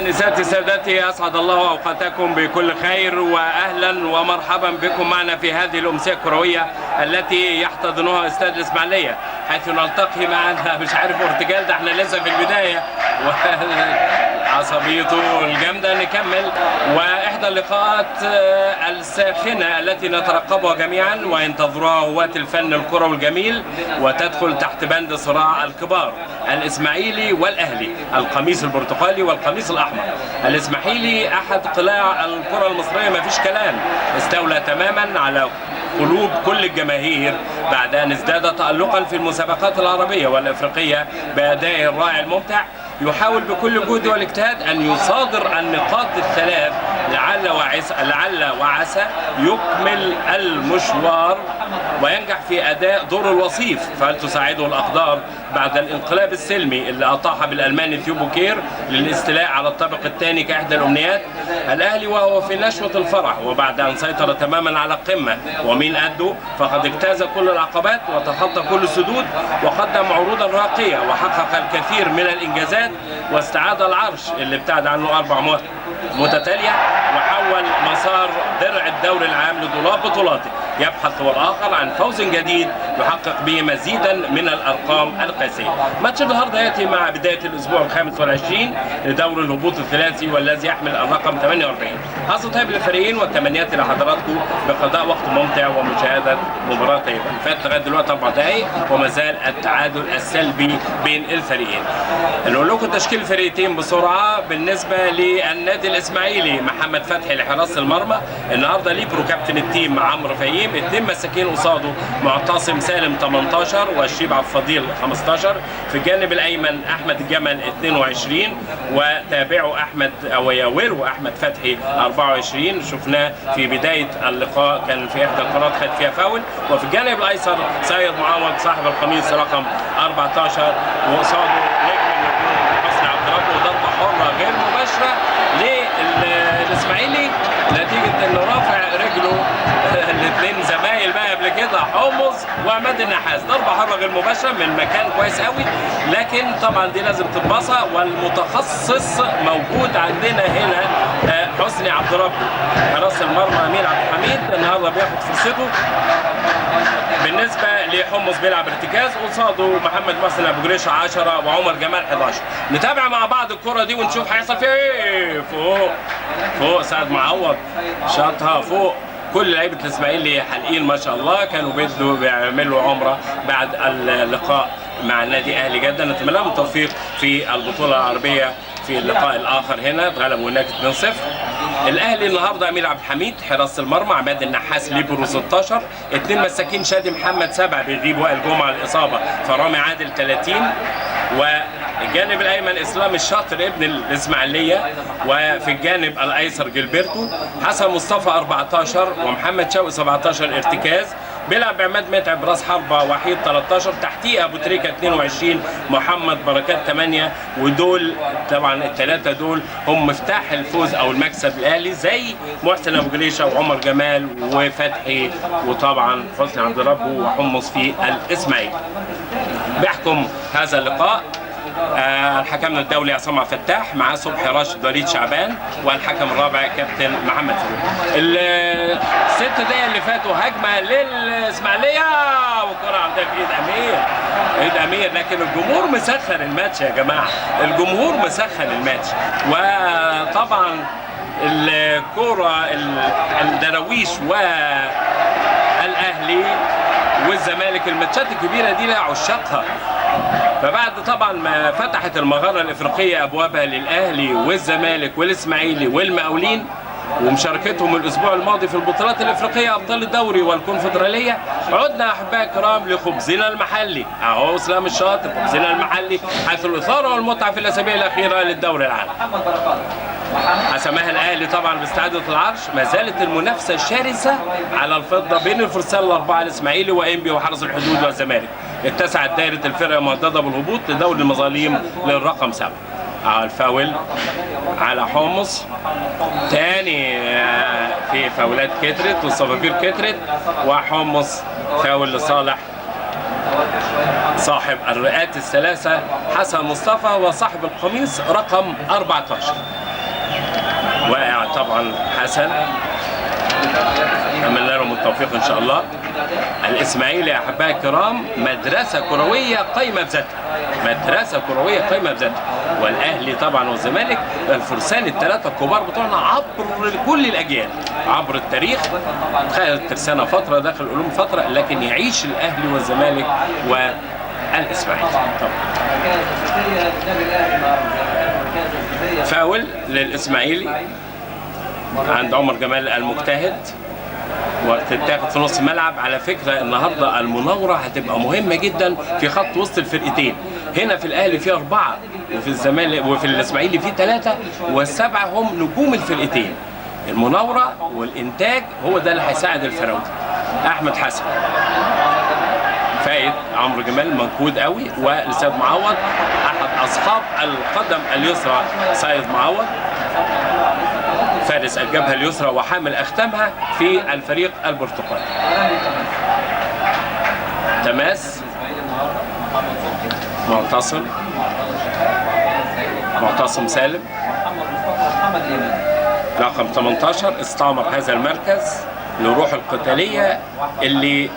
نساتي سادتي، اسعد الله اوقاتكم بكل خير واهلا ومرحبا بكم معنا في هذه الامسيه الكروية التي يحتضنها استاد الاسماعيلية، حيث نلتقي معنا مش عارف ارتجال ده، احنا لسه في البداية عصبيته الجامدة. نكمل واحدى اللقاءات الساخنة التي نترقبها جميعا وينتظرها هواة الفن الكروي الجميل، وتدخل تحت بند صراع الكبار الاسماعيلي والاهلي، القميص البرتقالي والقميص الاحمر. الاسماعيلي احد قلاع الكره المصرية، ما فيش كلام، استولى تماما على قلوب كل الجماهير بعد ان ازداد تألقا في المسابقات العربية والافريقيه بادائه الرائع الممتع. يحاول بكل جهد والاجتهاد ان يصادر النقاط الثلاث لعل وعسى يكمل المشوار وينجح في اداء دور الوصيف. فهل تساعده الاقدار بعد الانقلاب السلمي اللي اطاح بالالماني ثيو بوكير للاستيلاء على الطابق الثاني كاحدى الامنيات؟ الاهلي وهو في نشوه الفرح وبعد ان سيطر تماما على القمه ومين قده، فقد اجتاز كل العقبات وتخطى كل السدود وقدم عروضا راقية وحقق الكثير من الانجازات واستعاد العرش اللي ابتعد عنه 4 مواسم متتالية وحول مسار درع الدوري العام لدولاب بطولاته. يبحث هو الاخر عن فوز جديد يحقق به مزيدا من الارقام القياسية. ماتش النهارده ياتي مع بداية الاسبوع 25 لدور الهبوط الثلاثي والذي يحمل الرقم 48. حظ طيب للفريقين والتمنيات لحضراتكم بقضاء وقت ممتع ومشاهدة مباراة طيبة. فات لغاية دلوقتي 4 دقائق وما زال التعادل السلبي بين الفريقين. نقول لكم تشكيل الفريقين بسرعة. بالنسبة للنادي الاسماعيلي، محمد فتحي لحراسه المرمى النهارده، ليبرو كابتن ال team عمرو فهيم، 2 مساكين قصاده معتصم سالم 18 والشيب عبد الفضيل 15. في الجانب الايمن احمد الجمل 22 وتابعه احمد او ياوره احمد فتحي 24، شفناه في بداية اللقاء كان في احدى الكرات خد فيها فاول. وفي الجانب الايسر سيد معوض صاحب القميص رقم 14 وقصاده نجم النجوم حسني عبد ربه. ضربه حره غير مباشرة للاسماعيلي نتيجة انه رافع رجله الاثنين زمايل بقى قبل كده حمص وعماد النحاس. ضربه حره غير مباشرة من مكان كويس قوي، لكن طبعا دي لازم تتبصى والمتخصص موجود عندنا هنا حسني عبد ربه. حراس المرمى امير عبد الحميد النهارده بياخد فرصته. بالنسبة لحمص بيلعب ارتكاز، قصاده محمد محسن ابو جريشه 10 وعمر جمال 11. نتابع مع بعض الكره دي ونشوف هيحصل فيها ايه. فوق فوق سعد معوض شاطها فوق. كل لعيبة الاسماعيلي حالقين ما شاء الله، كانوا بيدوا بيعملوا عمره بعد اللقاء مع النادي اهلي جده. نتمنى لهم التوفيق في البطولة العربية في اللقاء الاخر هنا، اتغلبوا هناك 2-0. الاهلي النهارده امير عبد الحميد حراسة المرمى، عماد النحاس ليبرو 16، 2 مساكين شادي محمد 7 بيغيب وائل جمعه الاصابة، فرامي عادل 30. والجانب الايمن اسلام الشاطر ابن الاسماعيلية، وفي الجانب الايسر جilberto حسن مصطفى 14 ومحمد شوقي 17 ارتكاز. بيلعب عماد متعب راس حربه وحيد 13، تحتيه ابو تريكه 22، محمد بركات 8. ودول طبعا الثلاثة دول هم مفتاح الفوز او المكسب الاهلي، زي محسن ابو جريشه وعمر جمال وفتحي وطبعا حسني عبد ربه وحمص في الاسماعيلي. بيحكم هذا اللقاء الحكمنا الدولي عصام عبد الفتاح، معاه صبحي راشد وليد شعبان، والحكم الرابع كابتن محمد فاروق. ال6 دقايق اللي فاتوا هجمة للاسماعيليه والكره عندها في ايد امير، ايد امير، لكن الجمهور مسخن الماتش يا جماعة، الجمهور مسخن الماتش. وطبعا الكره الدراويش والاهلي والزمالك الماتشات الكبيرة دي لها عشاقها. فبعد طبعا ما فتحت المغارة الافريقية ابوابها للاهلي والزمالك والاسماعيلي والمقاولين ومشاركتهم الاسبوع الماضي في البطولات الافريقية ابطال الدوري والكونفدراليه، عدنا احباء الكرام لخبزنا المحلي. اهو اسلام الشاطر خبزنا المحلي، حيث الاثارة والمتعة في الاسابيع الاخيرة للدوري العام. حسمها الاهلي طبعا باستعاده العرش. ما زالت المنافسة شرسة على الفضة بين الفرسان الاربعة الاسماعيلي وانبي وحرس الحدود والزمالك. اتسعت دائرة الفرقة المهدده بالهبوط لدوري المظالم للرقم 7. الفاول على حمص تاني، في فاولات كترت والصفافير كترت، وحمص فاول لصالح صاحب الرئات الثلاثة حسن مصطفى وصاحب القميص رقم 14. طبعا حسن، اتمنى لهم التوفيق ان شاء الله. الاسماعيلي يا احبائي الكرام مدرسه كروية قايمة بذاتها، مدرسه كروية قايمة بذاتها، والاهلي طبعا والزمالك الفرسان الثلاثة الكبار بتوعنا عبر كل الاجيال عبر التاريخ. تخيل الترسانه فترة، داخل العلوم فترة، لكن يعيش الاهلي والزمالك والاسماعيلي. طبعا فاول للاسماعيلي عند عمر جمال المجتهد، وتتاخد في نص الملعب. على فكرة النهارده المناوره هتبقى مهمة جدا في خط وسط الفرقتين. هنا في الاهلي في 4، وفي الزمالك وفي الاسماعيلي في 3، وال7 هم نجوم الفرقتين. المناوره والانتاج هو ده اللي هيساعد الفراوده. احمد حسن فايد عمرو جمال مجهود قوي، ولسيد معوض احد اصحاب القدم اليسرى، سيد معوض فارس الجبهة اليسرى وحامل اختامها في الفريق البرتقالي. تماس معتصم، معتصم سالم رقم 18 استعمر هذا المركز لروح القتالية اللي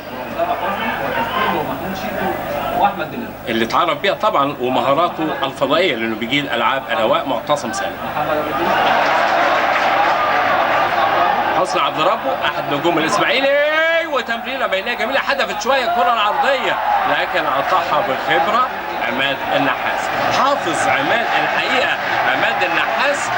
اتعرف بيها طبعا، ومهاراته الفضائية لانه بيجيد العاب الهواء. معتصم سالم. حسني عبد ربه احد نجوم الاسماعيلي، وتمريره بينيه جميلة، حدفت شوية الكره العرضية لكن قطعها بخبره عماد النحاس. حافظ عماد الحقيقة، عماد النحاس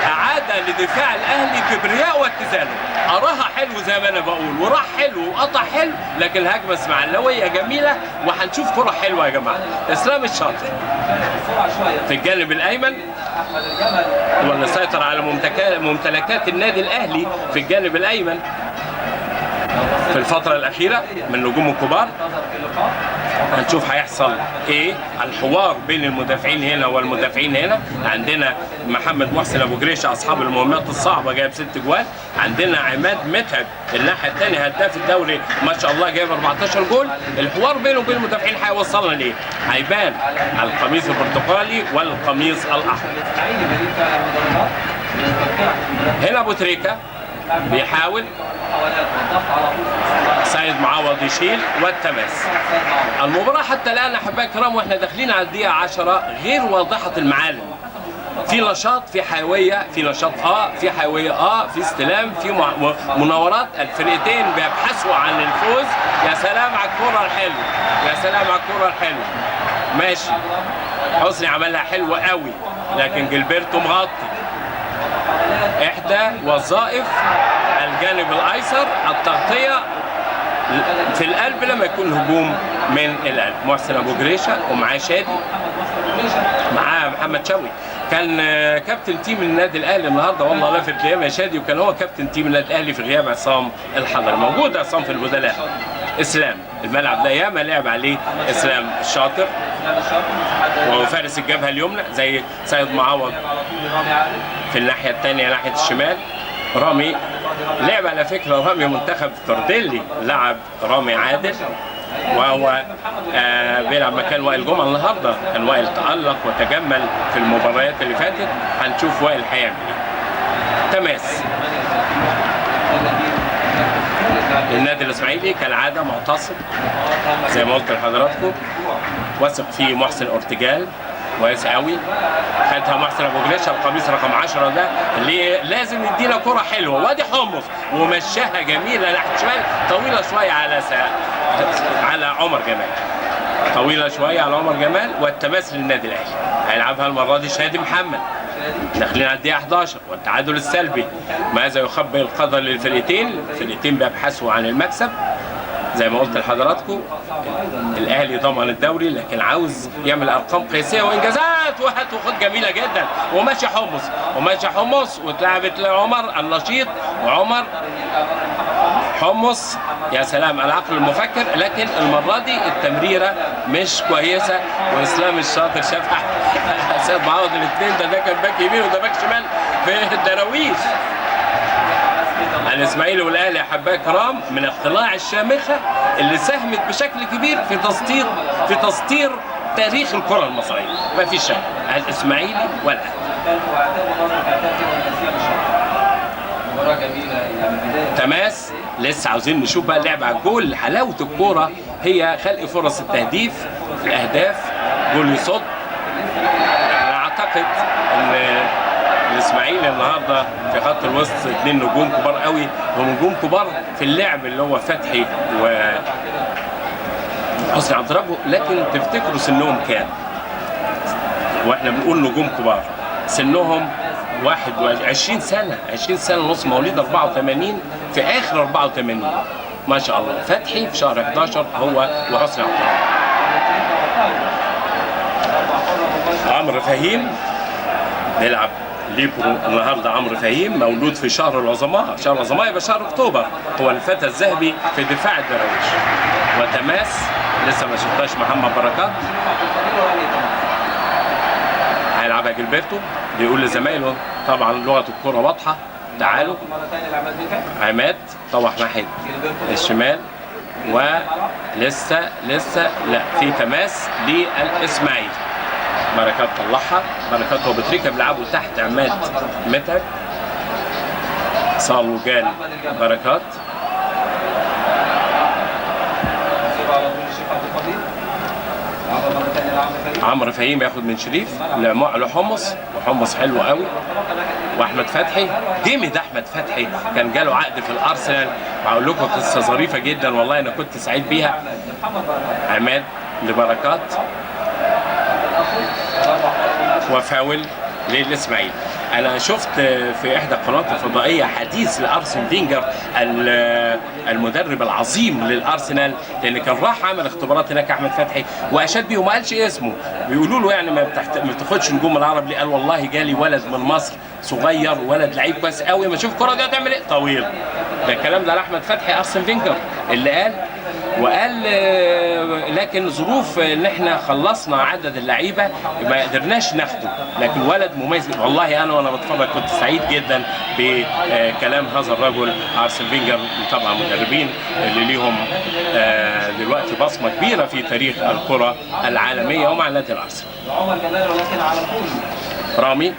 اعاد لدفاع الاهلي كبرياء واتزانه، اراها حلو زي ما انا بقول، وراح حلو وقطع حلو، لكن هجمة اسماعيلاويه جميلة، وهنشوف كره حلوة يا جماعة. اسلام الشاطر في الجانب الايمن هو اللي سيطر على ممتلكات النادي الاهلي في الجانب الايمن في الفترة الأخيرة من نجوم الكبار. هنشوف هيحصل إيه. الحوار بين المدافعين هنا والمدافعين هنا. عندنا محمد محسن أبو جريشة أصحاب المهمات الصعبة جايب 6 جوال. عندنا عماد متعب الناحية الثانية هداف الدوري ما شاء الله جايب 14 جول. الحوار بينه وبين المدافعين هيوصلنا لإيه؟ هيبان على القميص البرتقالي والقميص الأحمر. هنا أبو تريكة بيحاول، سيد معوض يشيل، والتماس. المباراة حتى الآن أحبائي الكرام وإحنا داخلين على الدقيقة 10 غير واضحة المعالم. في نشاط، في حيوية، في نشاط في حيوية، في استلام، في مناورات. الفرقتين بيبحثوا عن الفوز. يا سلام على الكرة الحلوة، يا سلام على الكرة الحلوة. ماشي، حسني عملها حلوة قوي، لكن جilberto مغطي. إحدى وظائف الجانب الأيسر التغطية في القلب لما يكون هجوم من القلب. محسن أبو جريشة ومعاه شادي، معاه محمد شوقي، كان كابتن team النادي الأهلي النهارده، والله لافت ليام يا شادي، وكان هو كابتن team النادي الأهلي في غياب عصام الحضري. موجود عصام في البدلاء. إسلام الملعب ده ياما لعب عليه إسلام الشاطر، وهو فارس الجبهة اليمنى زي سيد معوض في الناحية الثانية ناحية الشمال. رامي لعب على فكرة، رامي منتخب تردلي، لعب رامي عادل وهو بيلعب مكان وائل جمعة النهارده. كان وائل تألق وتجمل في المباريات اللي فاتت، هنشوف وائل هيعمل ايه. تماس النادي الاسماعيلي كالعادة معتصم زي ما قلت لحضراتكم، واثق في محسن اورتجال كويس قوي. خدها محسن ابو جريشه القميص رقم 10 ده اللي لازم يدينا كره حلوة، وادي حمص ومشاها جميلة ناحية الشمال، طويلة شوية على عمر جمال، طويلة شوية على عمر جمال. والتماس للنادي الاهلي هيلعبها المرة دي شادي محمد. داخلين على الدقيقة 11 والتعادل السلبي. ماذا يخبئ القدر للفرقتين؟ الفرقتين بيبحثوا عن المكسب زي ما قلت لحضراتكم. الاهلي ضمن الدوري لكن عاوز يعمل ارقام قياسية وانجازات، وهات وخد جميلة جدا. وماشي حمص، وماشي حمص، واتلعبت لعمر النشيط، وعمر حمص يا سلام العقل المفكر، لكن المرة دي التمريره مش كويسة. واسلام الشاطر شاف سيد معوض الاثنين، ده كان باك يمين وده باك شمال في الدراويش. الاسماعيلي والاهلي يا حبايب كرام من القلاع الشامخه اللي ساهمت بشكل كبير في تسطير تاريخ الكره المصرية، ما فيش شك. الاسماعيلي والاهلي. تماس، لسه عاوزين نشوف بقى اللعب على الجول. حلاوة الكورة هي خلق فرص التهديف، الاهداف، جول يصد. انا اعتقد ان الاسماعيلي النهارده في خط الوسط 2 نجوم كبار قوي، ونجوم كبار في اللعب اللي هو فتحي و حسني عبد ربه، لكن تفتكروا سنهم كام؟ واحنا بنقول نجوم كبار سنهم 21 سنة، 20 سنة ونص، مواليد 84، في اخر 84 ما شاء الله. فتحي في شهر 11 هو وحسني عبد ربه. عمرو فهيم بيلعب ليبرو النهارده. عمرو فهيم مولود في شهر العظماء، شهر العظماء يبقى شهر اكتوبر، هو الفتى الذهبي في دفاع الدراويش. وتماس لسه ما شفناش محمد بركات، هيلعبها جilberto، بيقول لزمايله طبعا لغة الكره واضحة، تعالوا. عماد طوح ناحية الشمال، ولسه لسه لا في تماس للاسماعيلي. بركات طلعها، بركات هو بتريكا بيلعبوا تحت عماد متعب، صالو جال بركات. عمرو فهيم ياخد من شريف لحمص، وحمص حلو قوي. واحمد فتحي جامد، احمد فتحي كان جاله عقد في الارسنال، وهقول لكم قصة ظريفة جدا والله انا كنت سعيد بيها. عماد لبركات وفاول للاسماعيلي. انا شفت في احدى القنوات الفضائية حديث لارسن فينجر المدرب العظيم للارسنال، لان كان راح عمل اختبارات هناك احمد فتحي واشاد بيه وما قالش اسمه، بيقولوا له يعني ما بتاخدش نجوم العرب ليه؟ قال والله جالي ولد من مصر صغير، ولد لعيب كويس قوي، ما شوف الكره دي هتعمل ايه، طويل. ده الكلام ده لاحمد فتحي ارسن فينجر اللي قال، وقال لكن ظروف ان احنا خلصنا عدد اللعيبة ما قدرناش ناخده، لكن ولد مميز. والله انا وانا بتفرج كنت سعيد جدا بكلام هذا الرجل ارسن فينجر، طبعا مدربين اللي ليهم دلوقتي بصمة كبيرة في تاريخ الكره العالمية ومع نادي الارسنال. رامي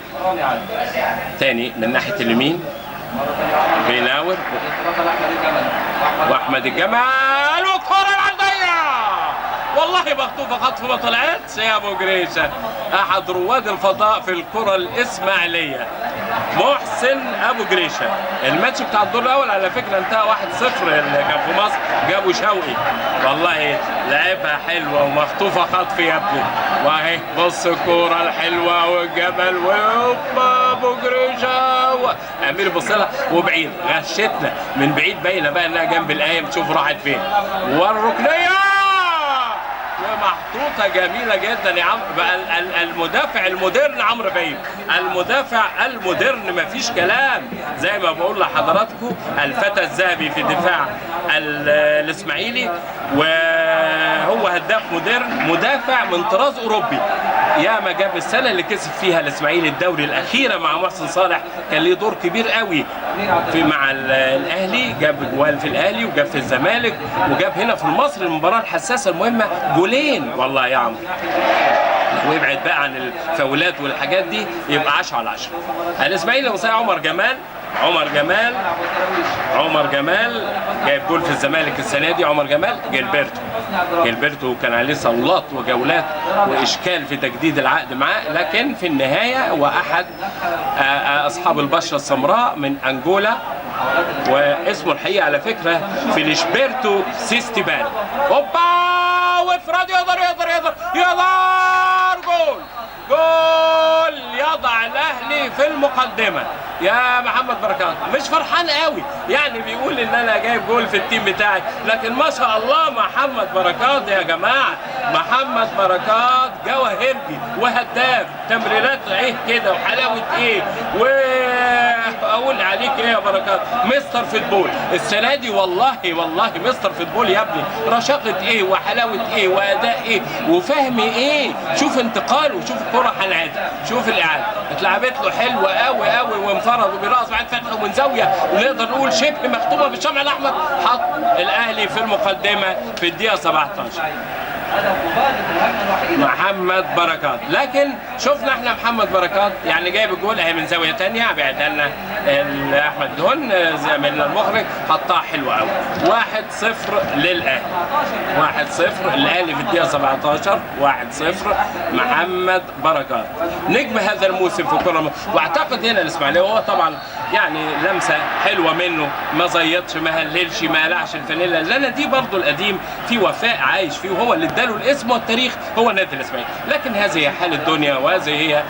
تاني من ناحية اليمين بيناور، واحمد الجمال، والكره العرضية والله مخطوفه خطف ما طلعتش يا ابو جريشه، احد رواد الفضاء في الكره الاسماعيلية محسن ابو جريشه. الماتش بتاع الدور الاول على فكرة انتهى 1-0 اللي كان في مصر، جابوا شوقي والله لعبها حلوة ومخطوفه خطف يا ابني، واهي بص الكورة الحلوة والجبل وهوبا ابو جريشه، امير بص لها وبعيد، غشتنا من بعيد باينة بقى انها جنب القايم، تشوف راحت فين. والركنيه ومحطوطه جميلة جدا يا عم بقى، المدافع ال modern عمرو فهيم، المدافع ال modern مفيش كلام، زي ما بقول لحضراتكم الفتى الذهبي في دفاع الاسماعيلي، وهو هداف modern، مدافع من طراز اوروبي. يا ما جاب السنة اللي كسب فيها الاسماعيلي الدوري الاخيرة مع محسن صالح، كان ليه دور كبير قوي في مع الاهلي، جاب جوال في الاهلي وجاب في الزمالك وجاب هنا في مصر المباراة الحساسة المهمة جولين. والله يا عمرو وابعد بقى عن الفاولات والحاجات دي يبقى 10 على 10. الاسماعيلي وصايع عمر جمال، عمر جمال، عمر جمال جايب جول في الزمالك السنة دي. عمر جمال جilberto، جilberto كان عليه صولات وجولات واشكال في تجديد العقد معاه، لكن في النهاية هو احد اصحاب البشرة السمراء من انجولا، واسمه الحقيقة على فكرة فيليشبرتو سيستيبان. اوبا وافراد، يقدر يقدر يقدر يقدر، جول جول، يضع الاهلي في المقدمة. يا محمد بركات مش فرحان قوي يعني، بيقول ان انا جايب جول في ال team بتاعي، لكن ما شاء الله محمد بركات يا جماعة، محمد بركات جوهرجي وهداف، تمريرات ايه كده وحلاوة ايه، واقول عليك ايه يا بركات، mister football السنة دي والله والله mister football يا ابني، رشاقه ايه وحلاوة ايه واداء ايه وفهم ايه، شوف انتقاله وشوف الكره هنعادها، شوف الاعادة اتلعبت له حلوة قوي قوي وانفرد وبيرقص بعد فتحه ومن زاوية ونقدر نقول شبه مختومه بالشمع الاحمر، حط الاهلي في المقدمة في الدقيقة 17. محمد بركات، لكن شفنا احنا محمد بركات يعني جايب الجول اهي من زاوية ثانية، بعدها لنا احمد دهن زميلنا المخرج حطها حلوة قوي. 1-0 للاهلي، 1-0 الاهلي في الدقيقة 17، 1-0 محمد بركات نجم هذا الموسم في كره. واعتقد هنا الاسماعيلي هو طبعا يعني لمسه حلوة منه، ما زيطش ما هللش ما قلعش الفانيلا، لان دي برضه القديم في وفاء عايش فيه، وهو اللي اداله الاسم والتاريخ هو النادي الاسماعيلي. لكن هذه هي حال الدنيا وهذه هي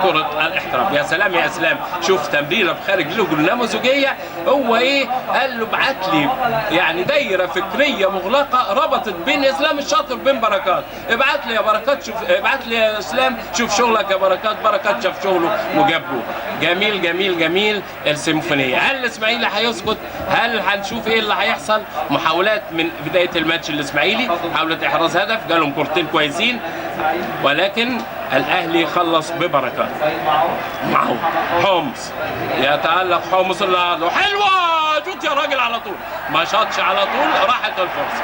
كره الاحتراف. يا سلام يا اسلام، شوف تمريره بخارج له نموذجيه، هو ايه قال له ابعت لي يعني دايرة فكرية مغلقة ربطت بين اسلام الشاطر وبين بركات، ابعت لي يا بركات شوف، ابعت لي يا اسلام شوف شغلك يا بركات، بركات شاف شغله وجاب جول. جميل جميل جميل السيمفونية. هل الاسماعيلي هيسقط؟ هل هنشوف ايه اللي هيحصل؟ محاولات من بداية الماتش الاسماعيلي، محاولة احراز هدف، جالهم كورتين كويسين، ولكن الاهلي خلص ببركات. معه حمص، يتألق حمص النهارده، حلوة شوت يا راجل على طول، ما شاطش على طول، راحت الفرصة،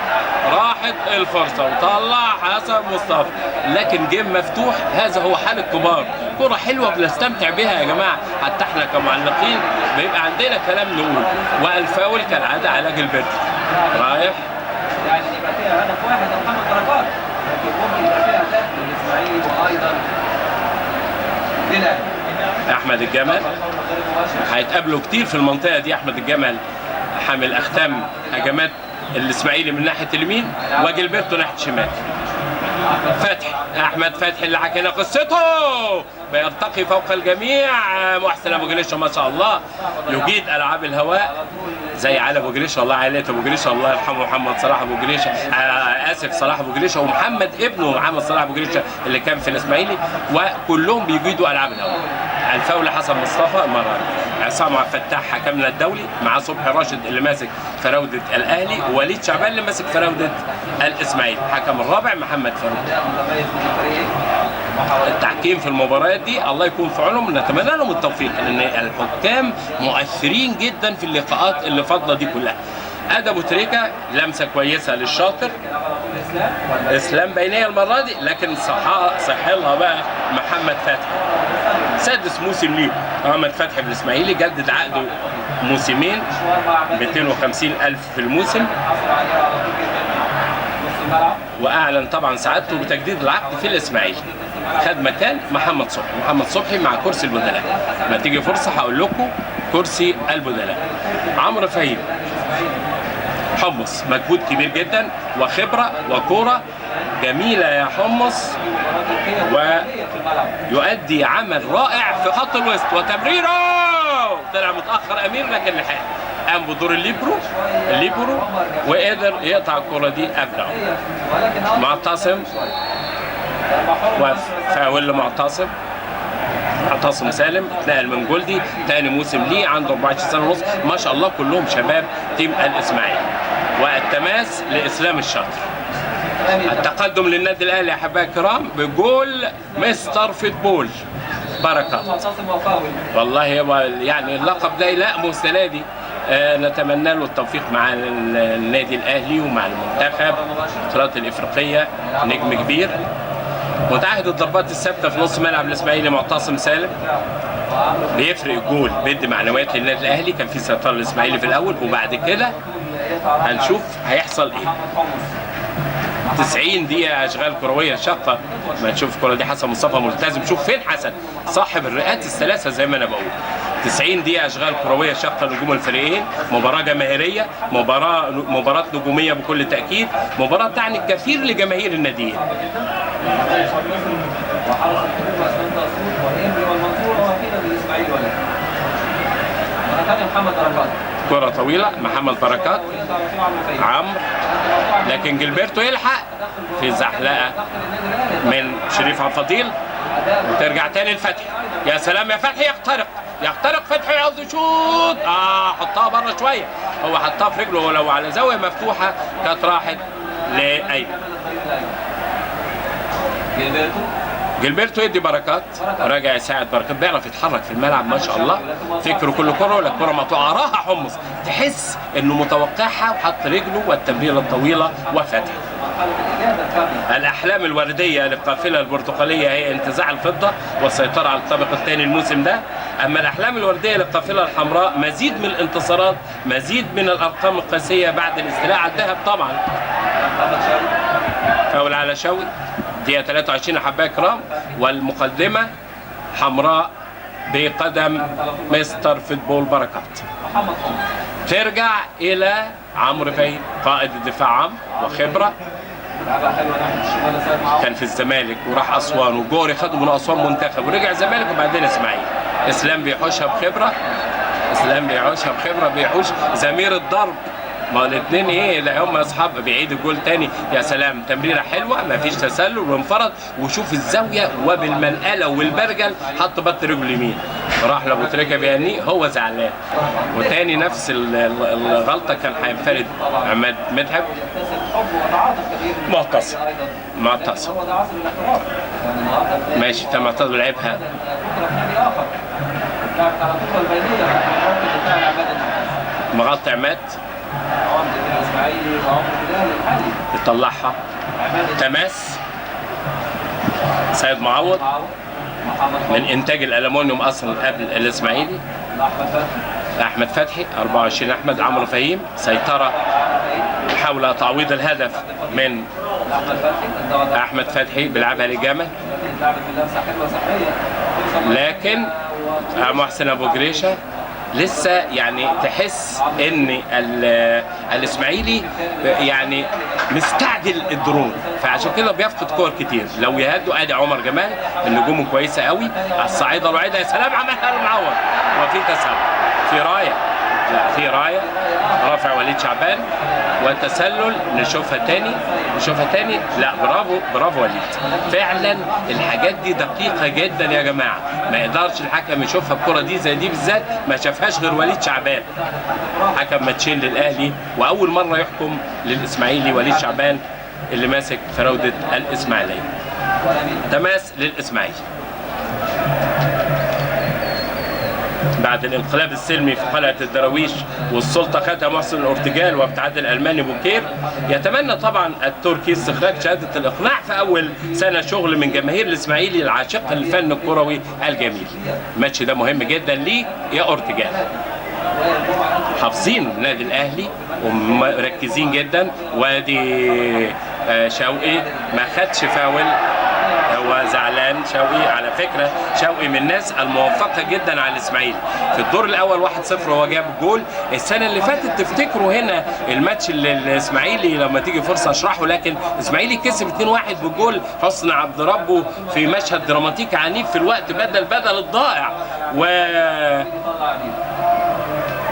راحت الفرصة وطلع حسن مصطفى، لكن جيم مفتوح. هذا هو حال الكبار، كره حلوة بنستمتع بها يا جماعة، حتى احنا كمعلقين بيبقى عندنا كلام نقول. والفاول كالعادة على جilberto رايح، يعني يبقى فيها هدف واحد لمحمد بركات، لكن ممكن يبقى فيها اهداف للاسماعيلي وايضا للاهلي. احمد الجمل هيتقابلوا كتير في المنطقة دي. احمد الجمل حامل اختام هجمات الاسماعيلي من ناحية اليمين وجilberto ناحية الشمال. فتحي، احمد فتحي اللي حكينا قصته بيرتقي فوق الجميع. محسن ابو جريشه ما شاء الله يجيد العاب الهواء زي علي ابو جريشه، الله عائلة ابو جريشه الله يرحمه، محمد صلاح ابو جريشه، اسف صلاح ابو جريشه ومحمد ابنه محمد صلاح ابو جريشه اللي كان في الاسماعيلي، وكلهم بيجيدوا العاب الهواء. الفاول حسن مصطفى المرة دي، عصام عبد الفتاح حكمنا الدولي مع صبحي راشد اللي ماسك فراوده الاهلي، ووليد شعبان اللي ماسك فراوده الاسماعيلي. حكم الرابع محمد فاروق. التحكيم في المباريات دي الله يكون في عونهم، نتمنى لهم التوفيق لان الحكام مؤثرين جدا في اللقاءات اللي فاضلة دي كلها. ادى ابو تريكه لمسه كويسة للشاطر، اسلام بينيه المرة دي، لكن صحلها بقى محمد فتحي. سادس موسم ليه محمد فتحي في الاسماعيلي، جدد عقده موسمين 250,000 في الموسم، واعلن طبعا سعادته بتجديد العقد في الاسماعيلي. خد مكان محمد صبحي، محمد صبحي مع كرسي البدلاء، ما تيجي فرصة هقول لكم كرسي البدلاء. عمرو فهيم حمص مجهود كبير جدا وخبره وكوره جميلة يا حمص، ويؤدي عمل رائع في خط الوسط وتمريره طلع متاخر امير لكن لحق، قام بدور الليبرو وقدر يقطع الكره دي قبله. معتصم وفاول لمعتصم، معتصم سالم اتنقل من جولدي، تاني موسم ليه، عنده 24 سنة ونص ما شاء الله، كلهم شباب team الاسماعيلي. والتماس لاسلام الشاطر. التقدم للنادي الاهلي يا احبائي الكرام بجول مستر football بركات. والله يعني اللقب ده يلائمه السنة دي، نتمنى له التوفيق مع النادي الاهلي ومع المنتخب البطولات الافريقية، نجم كبير. متعهد الضربات الثابتة في نص ملعب الاسماعيلي معتصم سالم، بيفرق الجول، بيدي معنويات للنادي الاهلي. كان في سيطرة الاسماعيلي في الاول وبعد كده هنشوف هيحصل ايه. 90 دقيقة اشغال كروية شاقه، ما نشوف الكره دي. حسن مصطفى ملتزم، شوف فين حسن صاحب الرئات الثلاثة زي ما انا بقول. 90 دقيقة اشغال كروية شاقه نجوم الفريقين، مباراة جماهيرية، مباراة نجوميه بكل تاكيد، مباراة تعني الكثير لجماهير الناديين. كرة طويلة محمد بركات عمرو، لكن جilberto يلحق في زحلقة من شريف عبد الفضيل، وترجع تاني لفتحي. يا سلام يا فتحي، يخترق يخترق فتحي، عاوز يشوط، حطها بره شوية، هو حطها في رجله، ولو على زاوية مفتوحة كانت راحت لأيمن. جilberto يدي بركات، راجع يساعد بركات، بيعرف يتحرك في الملعب ما شاء الله، فكرة كل كره ولا الكره مقطوعة، راها حمص، تحس انه متوقعها وحط رجله، والتمريره الطويلة وفتح. الاحلام الوردية للقافله البرتقاليه هي انتزاع الفضة والسيطرة على الطابق الثاني الموسم ده. اما الاحلام الوردية للقافله الحمراء مزيد من الانتصارات، مزيد من الارقام القياسية بعد الاستيلاء على الذهب طبعا. فاول على شوقي، دقيقة 23 احبائي الكرام، والمقدمة حمراء بقدم مستر فوتبول بركات. ترجع الى عمرو فايد قائد الدفاع عام وخبره، كان في الزمالك وراح اسوان وجوري خده من اسوان منتخب ورجع الزمالك وبعدين اسماعيل. اسلام بيحوشها بخبره، اسلام بيحوشها بخبره، بيحوش زمير الضرب، ما الاثنين ايه لا هم اصحاب. بيعيد الجول تاني، يا سلام، تمريره حلوة ما فيش تسلل وانفرد، وشوف الزاوية وبالمنقله والبرجل حط بط رجله اليمين، راح لابو تريكه بيهنيه، هو زعلان. وتاني نفس الغلطة كان هينفرد عماد متعب. معتصم، معتصم ماشي، تم معتصم لعبها مغطي عماد، يطلعها تماس سيد معوض من انتاج الالومنيوم اصلا قبل الاسماعيلي. احمد فتحي 24 احمد، عمرو فهيم سيطرة حول تعويض الهدف من احمد فتحي، بيلعبها لجمل، لكن محسن ابو جريشه لسه يعني تحس ان الاسماعيلي يعني مستعجل الدرون، فعشان كده بيفقد كور كتير. لو يهدوا ادي عمر جمال النجوم كويسة قوي على الصعيده الوعيده، يا سلام عملها المعوض، وفي تسلل في رايه، لا في رايه رافع وليد شعبان وتسلل، نشوفها تاني، نشوفها تاني، لا برافو، برافو وليد، فعلا الحاجات دي دقيقة جدا يا جماعة، ما يقدرش الحكم يشوفها الكرة دي زي دي بالذات ما شافهاش غير وليد شعبان، حكم ماتشين للأهلي وأول مرة يحكم للإسماعيلي وليد شعبان اللي ماسك فراودة الإسماعيلية. تماس للإسماعيلي بعد الانقلاب السلمي في قلعة الدراويش والسلطة خدها محسن الارتجال وابتعاد الألماني بوكير. يتمنى طبعا التركي استخراج شهادة الإقناع في أول سنة شغل من جماهير الإسماعيلي العاشقة للفن الكروي الجميل. الماتش ده مهم جدا ليه يا أورتجال، حافظين النادي الأهلي ومركزين جدا. وادي شوقي ما خدش فاول، هو زعلان شوقي. على فكرة شوقي من الناس الموفقة جدا على الإسماعيلي في الدور الأول 1-0 هو جاب الجول. السنة اللي فاتت تفتكروا هنا الماتش اللي الإسماعيلي لما تيجي فرصة أشرحه، لكن الإسماعيلي كسب 2-1 بالجول حسن عبد ربه في مشهد دراماتيكي عنيف في الوقت بدل الضائع. و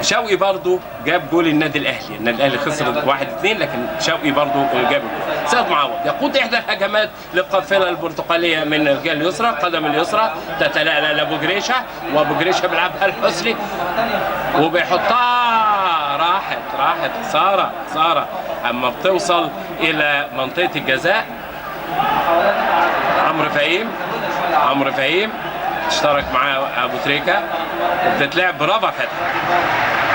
شوقي برضو جاب جول النادي الاهلي، النادي الاهلي خسر 1-2 لكن شوقي برضو جاب الجول. سيد معوض يقود احدى الهجمات للقافله البرتقاليه من الجهة اليسرى، قدم اليسرى تتلألأ لابو جريشه، وابو جريشه بيلعبها الحسني وبيحطها، راحت خسارة خسارة. اما بتوصل الى منطقة الجزاء عمرو فهيم، عمرو فهيم اشترك معاه ابو تريكه وبتتلعب برافو فتحي،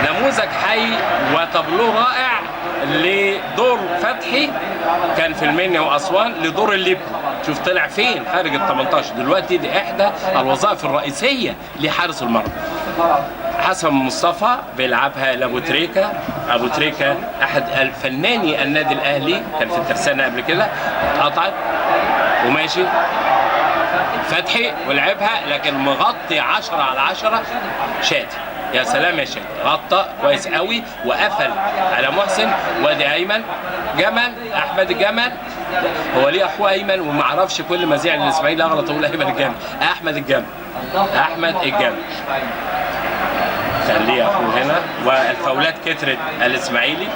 نموذج حي وتابلو رائع لدور فتحي كان في المنيا واسوان لدور الليبرو. شوف طلع فين خارج ال 18 دلوقتي، دي احدى الوظائف الرئيسية لحارس المرمى. حسن مصطفى بيلعبها لابو تريكه، ابو تريكه احد الفناني النادي الاهلي كان في الترسانه قبل كده، اتقطعت وماشي فتحي ولعبها لكن مغطي 10 على 10 شادي. يا سلام يا شادي، غطى كويس قوي وقفل على محسن. وادي ايمن جمل، احمد الجمل هو ليه اخوه ايمن وما اعرفش كل ما زعل الاسماعيلي اغلط اقول ايمن الجمل، احمد الجمل، احمد الجمل كان ليه اخوه هنا. والفاولات كترت الاسماعيلي.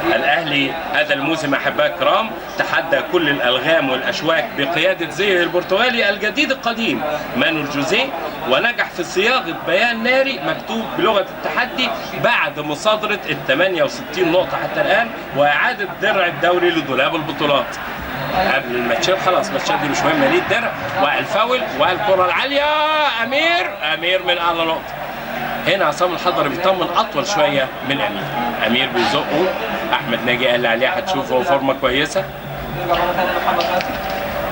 الاهلي هذا الموسم احباء الكرام تحدى كل الالغام والاشواك بقيادة زيه البرتغالي الجديد القديم مانويل جوزيه، ونجح في صياغة بيان ناري مكتوب بلغه التحدي بعد مصادره ال 68 نقطة حتى الان واعاده درع الدوري لدولاب البطولات. قبل الماتشات خلاص الماتشات دي مش مهمة ليه الدرع. والفاول والكره العالية امير، امير من اعلى نقطة. هنا عصام الحضري بيطمن اطول شوية من امير، امير بيزقه، احمد ناجي قال عليه هتشوفه هو فورمه كويسة.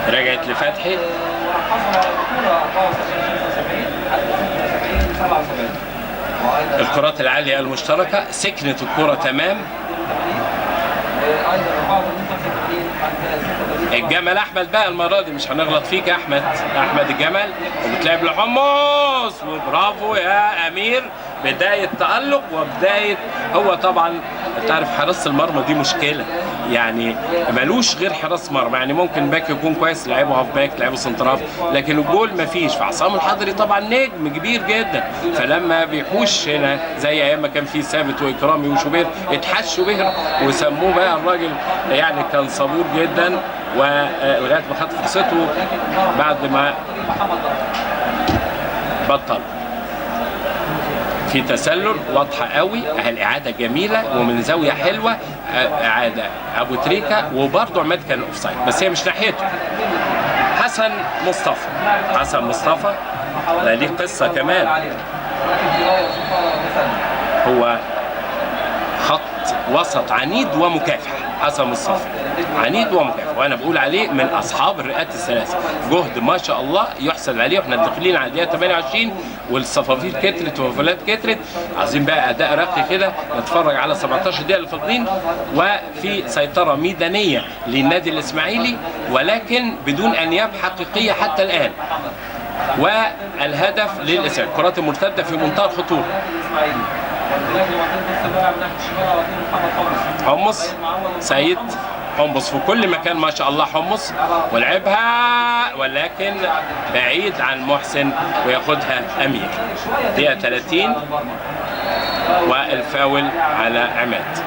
رجعت لفتحي، 77. وايضا الكرات العالية المشتركة سكنت الكرة تمام. 82، وايضا 84 85 عند 86. الجمل احمد بقى المرة دي مش هنغلط فيك يا احمد، احمد الجمل، وبتلعب لحمص، وبرافو يا امير، بداية تالق وبداية، هو طبعا انت عارف حراسة المرمى دي مشكلة، يعني ملوش غير حراس مرمى، يعني ممكن back يكون كويس لعيبة half back لعيبة center half، لكن الجول مفيش. فعصام الحضري طبعا نجم كبير جدا، فلما بيحوش هنا زي ايام ما كان في ثابت واكرامي وشوبير، اتحش شوبير وسموه بقى الراجل، يعني كان صبور جدا ولغاية ما خد فرصته بعد ما بطل. في تسلل واضحة قوي، الاعادة جميلة ومن زاوية حلوة، اعاده ابو تريكه، وبرده عماد كان offside بس هي مش ناحيته. حسن مصطفى، حسن مصطفى ده ليه قصة كمان، هو خط وسط عنيد ومكافح. حسن مصطفى عنيد ومكافح، وانا بقول عليه من اصحاب الرئات الثلاثة، جهد ما شاء الله يحسد عليه. واحنا داخلين على الدقيقة 28 والصفافير كترت والفاولات كترت، عايزين بقى اداء راقي كده، نتفرج على 17 دقيقة اللي فاضلين، وفي سيطرة ميدانية للنادي الاسماعيلي ولكن بدون انياب حقيقية حتى الان. والهدف للاسماعيلي، الكرات المرتدة في منتهى الخطورة. حمص سيد، حمص في كل مكان ما شاء الله، حمص ولعبها ولكن بعيد عن محسن وياخدها امير. دقيقة 30 والفاول على عماد،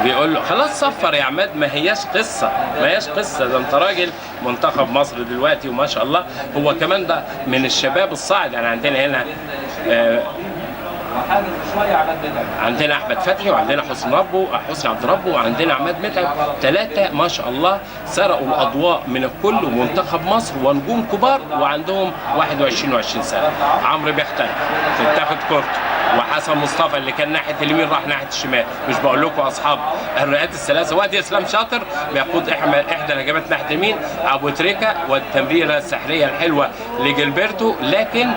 بيقول له خلاص صفر يا عماد، ما هياش قصة، ما هياش قصة، ده انت راجل منتخب مصر دلوقتي وما شاء الله، هو كمان ده من الشباب الصاعد. يعني عندنا هنا عندنا احمد فتحي، وعندنا حسن ربه، حسني عبد ربه، وعندنا عماد متعب، ثلاثة ما شاء الله سرقوا الاضواء من الكل، ومنتخب مصر ونجوم كبار وعندهم 21 و20 سنة. عمرو بيختلف، تتاخد كورته، وحسن مصطفى اللي كان ناحية اليمين راح ناحية الشمال، مش بقول لكم اصحاب الرئات الثلاثة. وادي اسلام شاطر بيقود احدى الهجمات ناحية اليمين، ابو تريكه والتمريره السحريه الحلوة لجilberto، لكن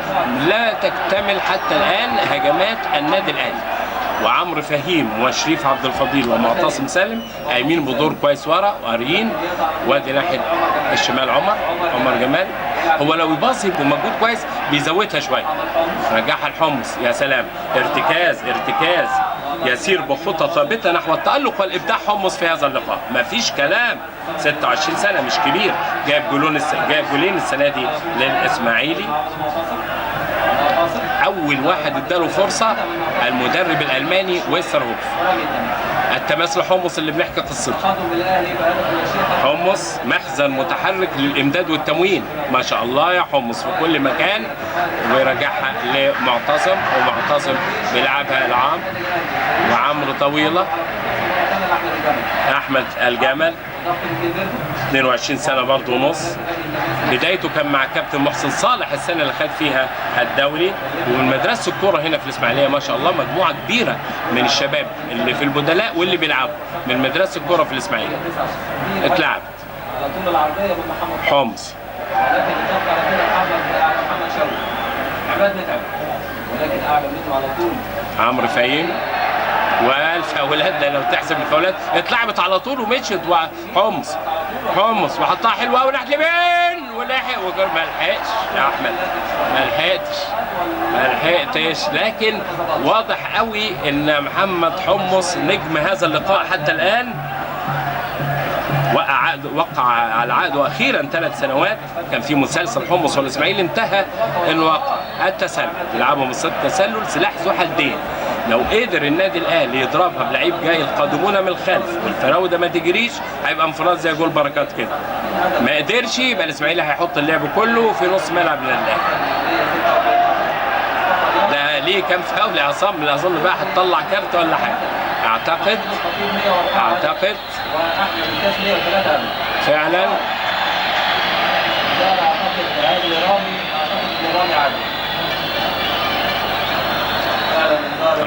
لا تكتمل حتى الان هجمات النادي الاهلي. وعمرو فهيم وشريف عبد الفضيل ومعتصم سالم قايمين بدور كويس ورا وقاريين. وادي ناحية الشمال عمر جمال، هو لو يباصي بمجهود كويس بيزودها شوية، رجعها الحمص، يا سلام، ارتكاز ارتكاز، يسير بخطى ثابتة نحو التألق والابداع حمص في هذا اللقاء، مفيش كلام. 26 سنة مش كبير، جاب جولين السنة دي للاسماعيلي. اول واحد اداله فرصة المدرب الالماني ويسترهوف. التماس لحمص اللي بنحكي قصته. حمص مخزن متحرك للامداد والتموين، ما شاء الله يا حمص في كل مكان، ويرجعها لمعتصم، ومعتصم بيلعبها لعمرو، وعمرو طويلة، احمد الجمل 22 سنة برضه ونص، بدايته كان مع كابتن محسن صالح السنة اللي خد فيها الدوري. ومن مدرسه الكورة هنا في الاسماعيلية ما شاء الله مجموعة كبيرة من الشباب اللي في البدلاء واللي بيلعبوا من مدرسه الكورة في الاسماعيلية. اتلعبت حمص، عمرو فهيم، والفاولات ده لو تحسب الفاولات اتلعبت على طول ومشيت. وحمص حمص وحطها حلوة قوي ناحية اليمين، ولحق ما لحقش يا احمد، ما لحقتش، لكن واضح قوي ان محمد حمص نجم هذا اللقاء حتى الان. وقع على عقده اخيرا 3 سنوات، كان في مسلسل حمص والاسماعيلي انتهى الوقع. التسلل بيلعبوا من التسلل، سلاح ذو حدين، لو قدر النادي الاهلي يضربها بلعيب جاي القادمون من الخلف والفراوده ما تجريش، هيبقى انفراد زي جول بركات كده. ما قدرش يبقى الاسماعيلي هيحط اللعب كله في نص ملعب النادي الاهلي. ده ليه كام فاول يا عصام؟ اظن بقى هتطلع كارت ولا حاجة. اعتقد فعلا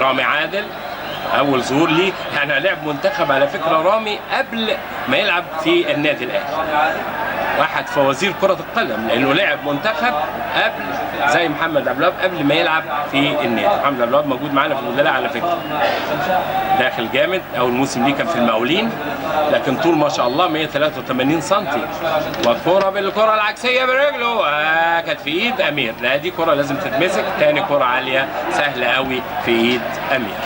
رامي عادل اول ظهور ليه، يعني لعب منتخب على فكرة رامي قبل ما يلعب في النادي الاهلي. واحد فوازير كرة القدم، لأنه لعب منتخب قبل زي محمد عبد الوهاب قبل ما يلعب في النادي. محمد عبد الوهاب موجود معانا في البدلاء على فكرة، داخل جامد. أول موسم ليه كان في المقاولين، لكن طول ما شاء الله 183 سم. والكرة بالكرة العكسية برجله، كانت في إيد أمير. لا دي كرة لازم تتمسك. تاني كرة عالية سهلة قوي في إيد أمير.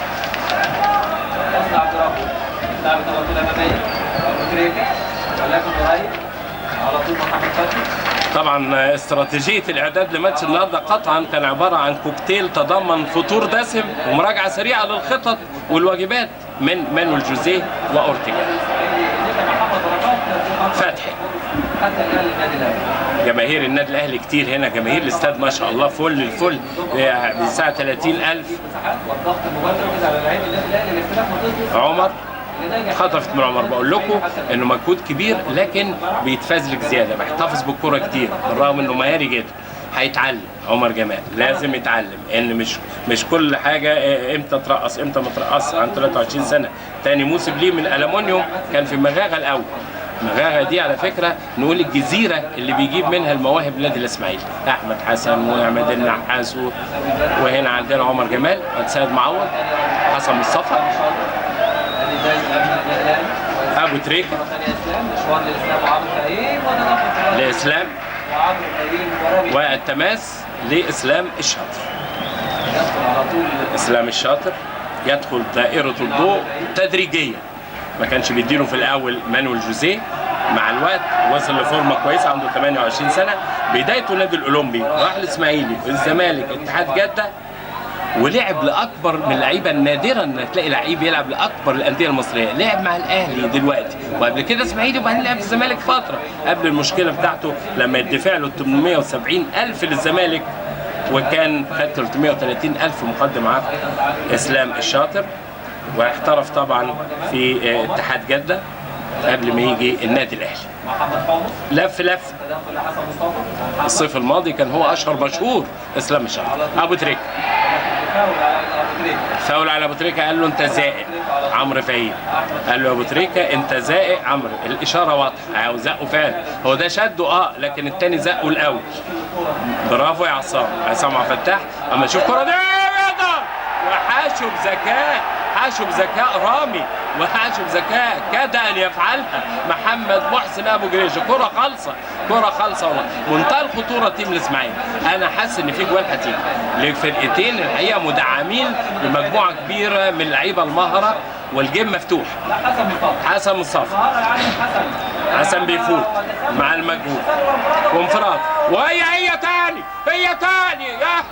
طبعا استراتيجية الإعداد لماتش النهارده قطعا كان عبارة عن كوكتيل تضمن فطور دسم ومراجعة سريعة للخطط والواجبات من مانويل جوزيه وأورتيجا. فتحي، جماهير النادي الأهلي كتير هنا، جماهير الاستاد ما شاء الله فل الفل، بساعة 30,000. عمر خطفت من عمر، بقول لكم انه مجهود كبير لكن بيتفزلك زيادة، بيحتفظ بالكرة كتير بالرغم انه مهاري جدا. هيتعلم عمر جمال، لازم يتعلم ان مش كل حاجة امتى ترقص امتى ما ترقص. عن 23 سنة، تاني موسم ليه من الالومنيوم، كان في مغاغه الاول. مغاغه دي على فكرة نقول الجزيرة اللي بيجيب منها المواهب نادي الاسماعيلي، احمد حسن وعماد النحاس، وهنا عندنا عمر جمال، سيد معوض، حسن مصطفى، ابو تريكه، لاسلام، والتماس لاسلام الشاطر. اسلام الشاطر يدخل دائرة الضوء تدريجيا، ما كانش بيديله في الاول مانويل جوزيه، مع الوقت وصل لفورمه كويسة، عنده 28 سنة. بدايته النادي الاولمبي، راح الاسماعيلي، الزمالك، اتحاد جده، ولعب لاكبر من اللعيبة. نادرا ان تلاقي لعيب يلعب لاكبر الاندية المصرية. لعب مع الاهلي دلوقتي، وقبل كده اسماعيلي، وبعدين لعب في الزمالك فترة قبل المشكلة بتاعته لما يدفع له 870,000 للزمالك، وكان خد 330,000 مقدم عقد اسلام الشاطر. واحترف طبعا في اتحاد جده قبل ما يجي النادي الاهلي. لف لف الصيف الماضي كان هو اشهر مشهور اسلام الشاطر. ابو تريكه، فاول على ابو تريكه، قال له انت زائق. عمرو فهيم قال له ابو تريكه انت زائق. عمرو الاشارة واضحة، هو زقه فعلا، هو ده شده لكن الثاني زقه الاول. برافو يا عصام، عصام عبد الفتاح. اما شوف الكره دي، وحاشه بذكاء، حاشه بذكاء رامي، وحاشه بذكاء كاد ان يفعلها محمد محسن ابو جريشه. كره خالصة، كره خالصة والله، منتهى الخطورة team الاسماعيلي. انا حاسس ان في جوال هتيجي للفرقتين الحقيقة، مدعمين بمجموعه كبيرة من اللعيبة المهره، وال game مفتوح. حسن مصطفى، حسن بيفوت مع المجهود وانفراد، وهي هي تاني، هي تاني، يا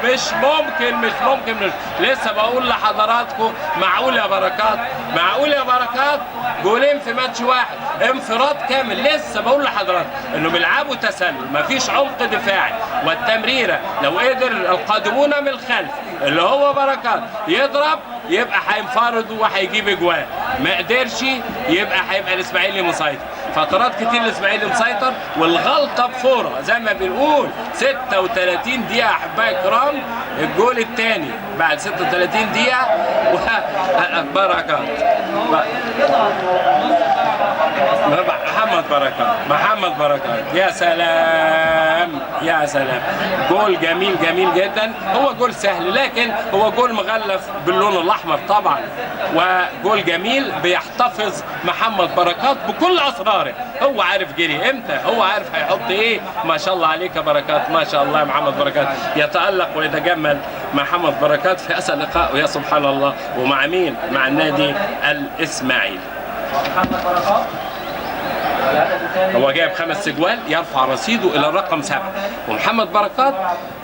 مش ممكن، مش ممكن، مش. لسه بقول لحضراتكم معقول يا بركات، معقول يا بركات، جولين في ماتش واحد، انفراد كامل. لسه بقول لحضراتكم انه بيلعبوا تسلل، مفيش عمق دفاعي، والتمريره لو قدر القادمون من الخلف اللي هو بركات يضرب يبقى هينفرد وهيجيب اجوان، ما قدرش يبقى هيبقى الاسماعيلي مسيطر. فترات كتير الاسماعيلي مسيطر، والغلطة بفوره زي ما بنقول. 36 دقيقة احبائي الكرام، الجول الثاني بعد 36 دقيقة. بركات، محمد بركات، محمد بركات، يا سلام يا سلام، جول جميل جميل جدا. هو جول سهل لكن هو جول مغلف باللون الاحمر طبعا، وجول جميل. بيحتفظ محمد بركات بكل اسراره، هو عارف جري امتى، هو عارف هيحط ايه. ما شاء الله عليك يا بركات، ما شاء الله يا محمد بركات. يتألق ويتجمل محمد بركات في هذا اللقاء، ويا سبحان الله، ومع مين؟ مع النادي الاسماعيلي. هو جايب 5 اجوال، يرفع رصيده الى الرقم 7. ومحمد بركات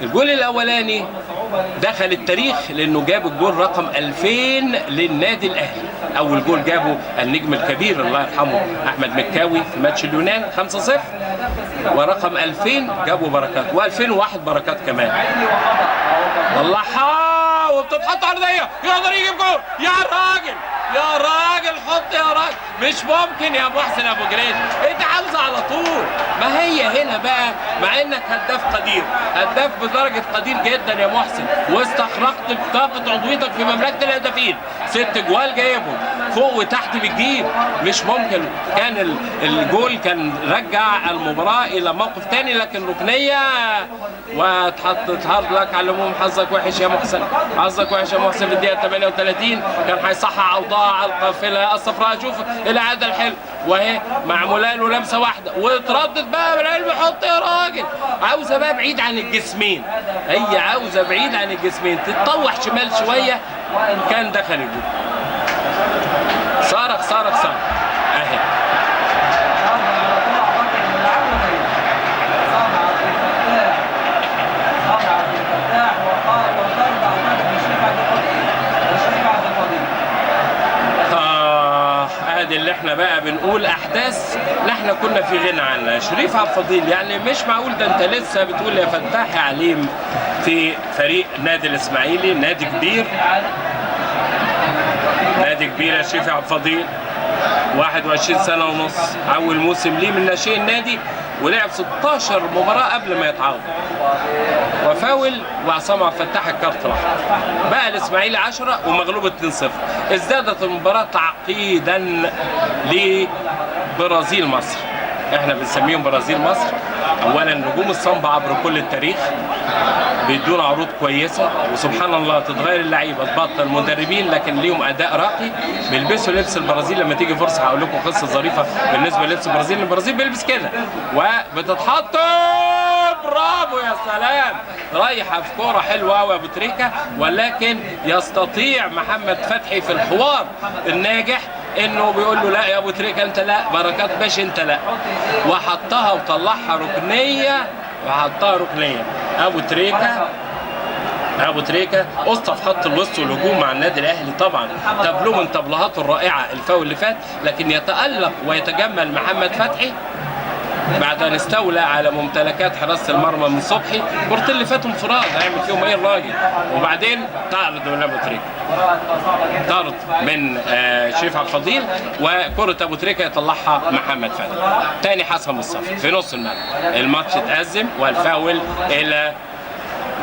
الجول الاولاني دخل التاريخ لانه جاب الجول رقم 2000 للنادي الاهلي. اول جول جابه النجم الكبير الله يرحمه احمد مكاوي في ماتش اليونان 5-0، ورقم 2000 جابوا بركات، و2001 بركات كمان. طلعها وبتتحط عرضية، يقدر يجيب جول. يا راجل يا راجل، حط يا راجل، مش ممكن يا محسن ابو جريش، انت عاوزه على طول. ما هي هنا بقى، مع انك هداف قدير، هداف بدرجة قدير جدا يا محسن، واستخرجت بطاقة عضويتك في مملكة الهدافين، 6 جوال جايبهم، فوق وتحت بتجيب، مش ممكن. كان الجول كان رجع المباراة الى موقف تاني، لكن ركنيه واتحطت. hard luck على العموم، حظك وحش يا محسن، حظك وحش يا محسن. في الدقيقة 38 كان هيصحح اوضاع القافلة الصفراء. شوف العادة الحلو وهي معمولة له لمسه واحدة واتردد بقى بالعلم. حط يا راجل، عاوزه بقى بعيد عن الجسمين، هي عاوزه بعيد عن الجسمين، تتطوح شمال شوية كان دخل الجول. صارخ صارخ صارخ اهي. ادي اللي احنا بقى بنقول احداث احنا كنا في غنى عنها. شريف عبد الفضيل يعني مش معقول، ده انت لسه بتقول يا فتاح يا عليم في فريق نادي الاسماعيلي، نادي كبير، نادي كبير يا شريف عبد الفضيل. 21 سنة ونص، اول موسم ليه من ناشئين النادي، ولعب 16 مباراة قبل ما يتعاقد، وفاول وعصام عبد الفتاح الكارت الاحمر. بقى الاسماعيلي 10 ومغلوب 2-0. ازدادت المباراة تعقيدا لبرازيل مصر. احنا بنسميهم برازيل مصر. اولا نجوم الصمبا عبر كل التاريخ بيدونا عروض كويسة، وسبحان الله تتغير اللعيبة، تبطل مدربين، لكن ليهم اداء راقي. بيلبسوا لبس البرازيل. لما تيجي فرصة هقول لكم قصة ظريفة بالنسبة للبس البرازيل. البرازيل بيلبس كده وبتتحط. برافو يا سلام، رايحة في كورة حلوة قوي يا ابو تريكه، ولكن يستطيع محمد فتحي في الحوار الناجح انه بيقول له لا يا ابو تريكه انت لا، بركات ماشي انت لا، وحطها وطلعها ركنيه، وحطها ركنيه. ابو تريكه، ابو تريكه اسطى في خط الوسط والهجوم مع النادي الاهلي طبعا، تابلو من تابلوهاته الرائعة الفاول اللي فات، لكن يتالق ويتجمل محمد فتحي بعد ان استولى على ممتلكات حراسة المرمى من صبحي. كرة اللي فاتوا انفراد، هيعمل فيهم ايه الراجل؟ وبعدين طرد من ابو تريكه، طرد من شريف عبد الفضيل، وكرة ابو تريكه يطلعها محمد فتحي. تاني حسن مصطفى في نص الملعب، الماتش اتأزم والفاول الى،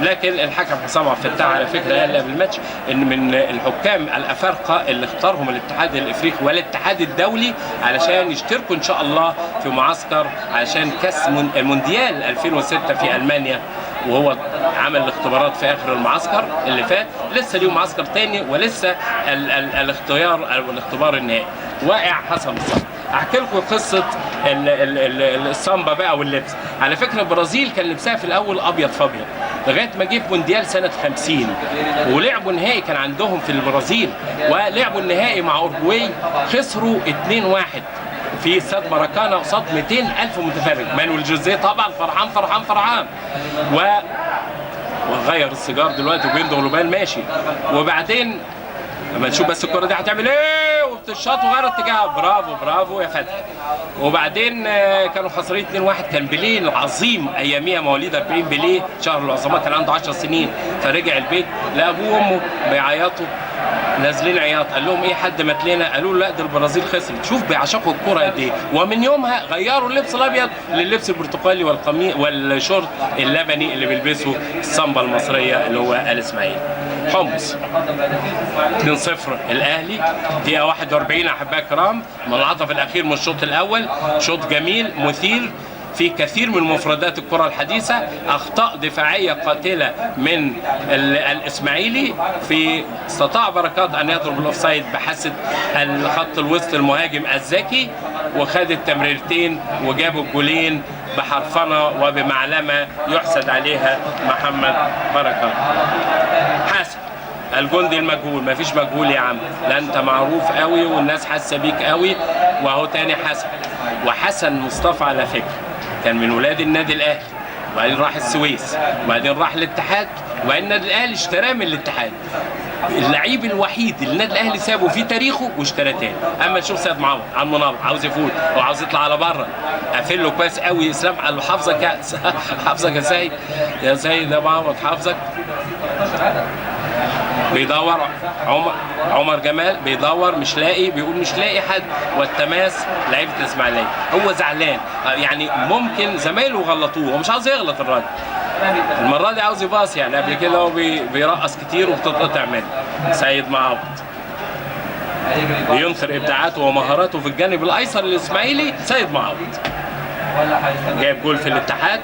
لكن الحكم حسام عبد الفتاح على فكرة قال قبل الماتش ان من الحكام الافارقة اللي اختارهم الاتحاد الافريقي والاتحاد الدولي علشان يشتركوا ان شاء الله في معسكر علشان كاس المونديال 2006 في المانيا، وهو عمل الاختبارات في اخر المعسكر اللي فات. لسه ليه معسكر تاني ولسه ال ال الاختيار او الاختبار النهائي. واقع حسن مصطفى. احكي لكم قصة السامبا بقى واللبس. على فكرة البرازيل كان لبسها في الاول ابيض فابيض لغاية ما جه مونديال سنة 50 ولعبوا نهائي، كان عندهم في البرازيل، ولعبوا النهائي مع اورجواي، خسروا 2-1 في استاد ماراكانا قصاد 200,000 متفرج. مانويل جوزيه طبعا فرحان فرحان فرحان، وغير السيجار دلوقتي وبيندغ لبان ماشي. وبعدين لما نشوف بس الكره دي هتعمل ايه، وبتشاط وغير اتجاهها. برافو برافو يا فتحي. وبعدين كانوا خسرانين 2-1. كان بيليه العظيم اياميها، مواليد 40 بيليه شهر العظماء، كان عنده 10 سنين، فرجع البيت لقى ابوه وامه بيعيطوا نازلين عياط. قال لهم ايه حد مات لنا؟ قالوا له لا ده البرازيل خسرت. شوف بيعشقوا الكورة قد ايه. ومن يومها غيروا اللبس الابيض للبس البرتقالي والقميص والشورت اللبني اللي بيلبسه السامبا المصرية اللي هو الاسماعيلي. حمص 2-0 الاهلي، دقيقة 41 احبائي الكرام، منعطف الاخير من الشوط الاول. شوط جميل مثير في كثير من مفردات الكرة الحديثة، أخطاء دفاعية قاتلة من الإسماعيلي، في استطاع بركات أن يضرب الأوفسايد بحاسة الخط الوسط المهاجم الذكي، وخد التمريرتين وجاب الجولين بحرفنة وبمعلمة يحسد عليها محمد بركات. حسن الجندي المجهول، مفيش مجهول يا عم، لا انت معروف قوي والناس حاسه بيك قوي. وهو تاني حسن، وحسن مصطفى على فكرة كان من ولاد النادي الاهلي، وبعدين راح السويس، وبعدين راح الاتحاد، وبعدين النادي الاهلي اشتراه من الاتحاد. اللعيب الوحيد اللي النادي الاهلي سابه في تاريخه واشتراه تاني. اما نشوف سيد معوض عم منور عاوز يفوت وعاوز يطلع على بره، قافل له كويس قوي اسلام قال له حافظك حافظك يا سيد، يا سيد يا معوض حافظك. بيدور عمر جمال بيدور مش لاقي، بيقول مش لاقي حد، والتماس لعيبة الاسماعيلية. هو زعلان يعني، ممكن زمايله غلطوه، هو مش عاوز يغلط الراجل المرة دي، عاوز يباص يعني. قبل كده هو بيرقص كتير وبتتقطع منه. سيد معوض بينثر ابداعاته ومهاراته في الجانب الايسر للاسماعيلي سيد معوض، جايب جول في الاتحاد،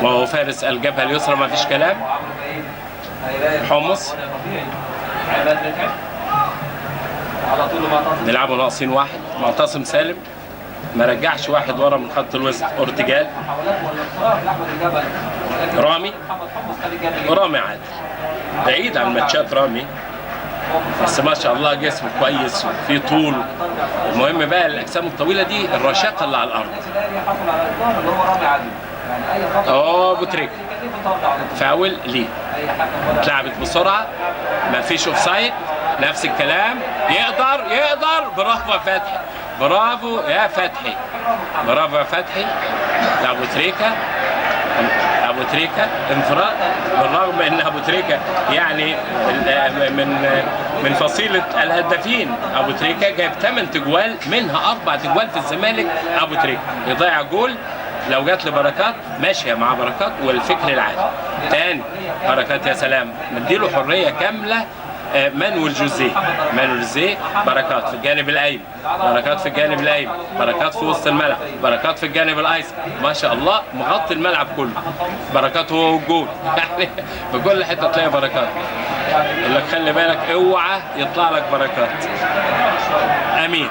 وهو فارس الجبهة اليسرى ما فيش كلام. حمص نلعبوا ناقصين واحد، معتصم سالم ما رجعش واحد ورا من خط الوسط، ارتجال رامي، رامي عادل بعيد عن ماتشات رامي، بس ما شاء الله جسمه كويس وفيه طول. المهم بقى الاجسام الطويلة دي الرشاقه اللي على الارض. ابو تريكه فاول ليه، اتلعبت بسرعة، ما فيش offside، نفس الكلام، يقدر يقدر، برافو يا فتحي، برافو يا فتحي، برافو يا فتحي لابو تريكه. ابو تريكه انفراد، بالرغم ان ابو تريكه يعني من فصيلة الهدافين. ابو تريكه جايب 8 تجوال، منها 4 تجوال في الزمالك. ابو تريكه يضيع جول لو جات لبركات، ماشية مع بركات والفكر العالي. تاني بركات، يا سلام، مديله حرية كاملة. مانويل جوزيه، مانويل جوزيه، بركات في الجانب الايمن، بركات في الجانب الايمن، بركات في وسط الملعب، بركات في الجانب الايسر، ما شاء الله مغطي الملعب كله. بركات هو والجول يعني في كل حتة تلاقي بركات. يقول لك خلي بالك اوعى يطلع لك بركات. امير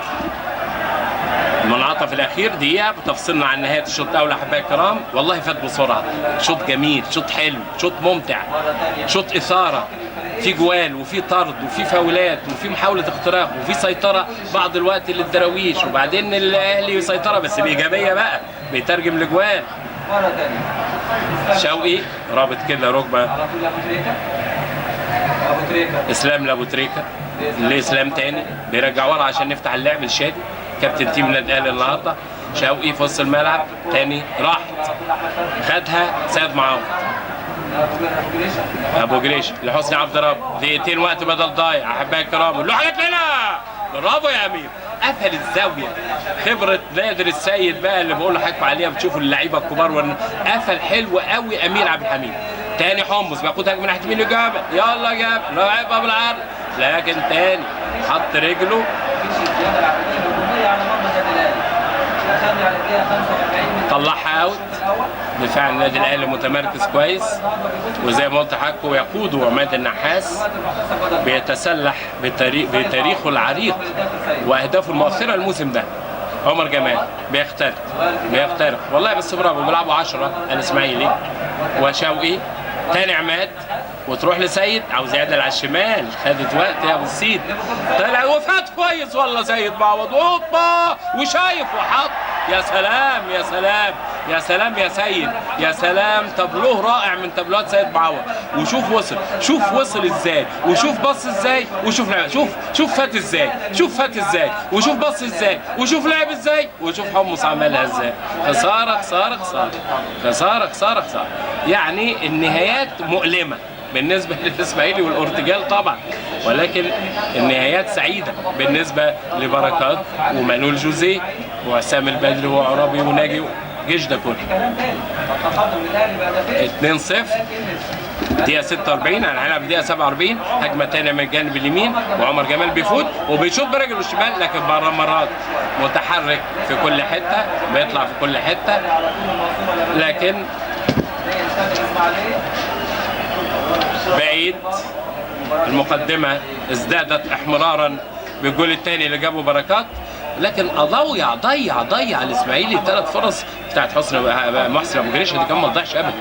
المنعطف الاخير دقيقة بتفصلنا عن نهاية الشوط الاول. احبائي الكرام، والله فات بسرعة، شوط جميل، شوط حلو، شوط ممتع، شوط اثاره، في جوال وفي طرد وفي فاولات وفي محاولة اختراق وفي سيطرة بعض الوقت للدراويش، وبعدين الاهلي سيطرة بس بايجابية بقى، بيترجم لجوال. شوقي رابط كده ركبه اسلام لابو تريكه، لاسلام تاني بيرجع ورا عشان نفتح اللعب لشادي كابتن team النادي الاهلي النهارده. شوقي في وسط الملعب تاني، راحت خدها سيد معوض، ابو جريشه لحسني عبد الرب، دقيقتين وقت بدل ضايع. احبائي الكرام، اللوحة جت لنا، برافو يا امير، قفل الزاوية. خبره نادر السيد بقى اللي بقول لحضراتكم عليها، بتشوفوا اللعيبة الكبار، قفل حلو قوي امير عبد الحميد. تاني حمص بياخدها هجمة من ناحية يمين لجابر، يلا جابر لعبها بالعرض، لكن تاني حط رجله. طلعها out. دفاع النادي الاهلي متمركز كويس، وزي ما قلت لحضراتكم يقوده عماد النحاس، بيتسلح بتاريخه العريق واهدافه المؤثرة الموسم ده. عمر جمال بيخترق بيخترق والله، بس برافو، بيلعبوا 10 الاسماعيلي وشوقي. تاني عماد، وتروح لسيد، عاوز يعدل على الشمال، خدت وقت يا ابو السيد، طلع وفات كويس والله سيد معوض، اوبا، وشايف وحط، يا سلام يا سلام يا سلام يا سيد، يا سلام، تابلوه رائع من تابلوهات سيد معوض. وشوف وصل، شوف وصل ازاي، وشوف بص ازاي، وشوف لعب، شوف شوف فات ازاي، شوف فات ازاي، وشوف بص ازاي، وشوف لعب ازاي، وشوف حمص عملها ازاي. خسارة خسارة خسارة خسارة خسارة خسارة. يعني النهايات مؤلمة بالنسبة للاسماعيلي والارتجال طبعا، ولكن النهايات سعيدة بالنسبة لبركات ومانويل جوزيه وعسام البدري وعرابي وناجي، جيش ده كله. 2-0 دقيقة 46، هنلعب دقيقة 47. هجمة تانية من الجانب اليمين، وعمر جمال بيفوت وبيشوط برجله الشمال، لكن بره مرات متحرك في كل حتة، بيطلع في كل حتة، لكن بعيد. المقدمة ازدادت احمرارا بالجول الثاني اللي جابه بركات، لكن ضيع ضيع ضيع الاسماعيلي 3 فرص بتاعت حسني محسن ابو جريشه دي، كان ما تضيعش ابدا.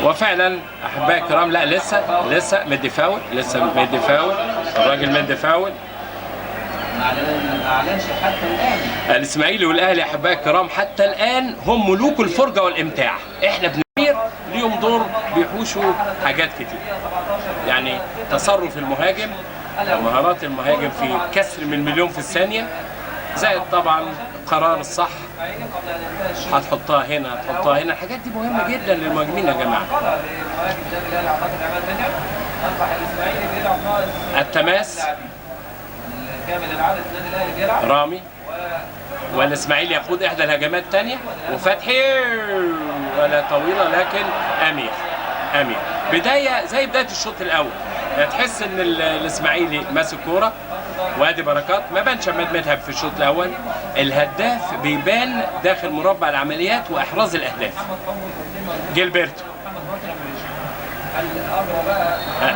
وفعلا احبائي الكرام، لا لسه لسه مدي فاول، لسه مدي فاول، الراجل مدي فاول. الاسماعيلي والاهلي احبائي الكرام حتى الان هم ملوك الفرجة والامتاع. احنا بنمير ليهم دور، بيحوشوا حاجات كتير، يعني تصرف المهاجم، مهارات المهاجم في كسر من مليون في الثانية، زائد طبعا القرار الصح، هتحطها هنا هتحطها هنا، الحاجات دي مهمة جدا للمهاجمين يا جماعة. التماس رامي، والاسماعيلي يقود احدى الهجمات الثانية، وفتحي ولا طويلة، لكن امير امير بداية زي بداية الشوط الاول، تحس ان الاسماعيلي ماسك كورة، وادي بركات ما بانش عماد متعب في الشوط الاول. الهداف بيبان داخل مربع العمليات واحراز الاهداف. جيلبرتو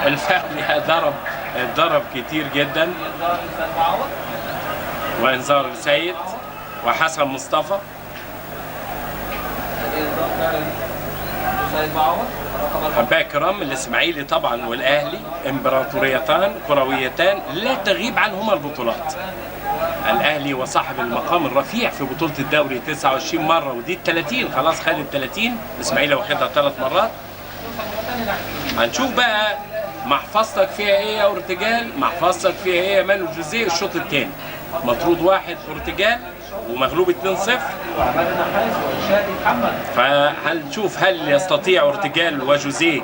الفهلي ضرب كتير جدا، وانذار سيد وحسن مصطفى. أحبائي الكرام، الإسماعيلي طبعا والأهلي إمبراطوريتان كرويتان لا تغيب عنهما البطولات. الأهلي وصاحب المقام الرفيع في بطولة الدوري 29 مرة، ودي ال 30، خلاص خد ال 30، الإسماعيلي واخدها 3 مرات. هنشوف بقى محفظتك فيها إيه يا اورتجال، محفظتك فيها إيه يا مانو جوزيه. الشوط الثاني مطرود 1 اورتجال ومغلوب 2-0، فهنشوف هل يستطيع اورتجال وجوزيه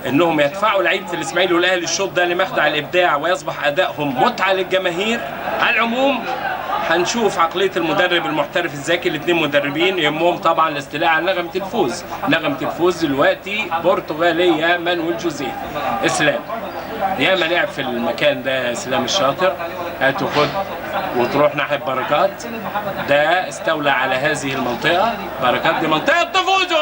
انهم يدفعوا لعيبة الاسماعيلي والاهلي الشوط ده لمخدع الابداع ويصبح ادائهم متعه للجماهير. على العموم هنشوف عقلية المدرب المحترف الذكي. الاثنين مدربين يهمهم طبعا الاستيلاء على نغمة الفوز. نغمة الفوز دلوقتي برتغاليه مانويل جوزيه. اسلام ياما لعب في المكان ده، اسلام الشاطر، هات وخد وتروح ناحية بركات، ده استولى على هذه المنطقة. بركات دي منطقة تفوزه،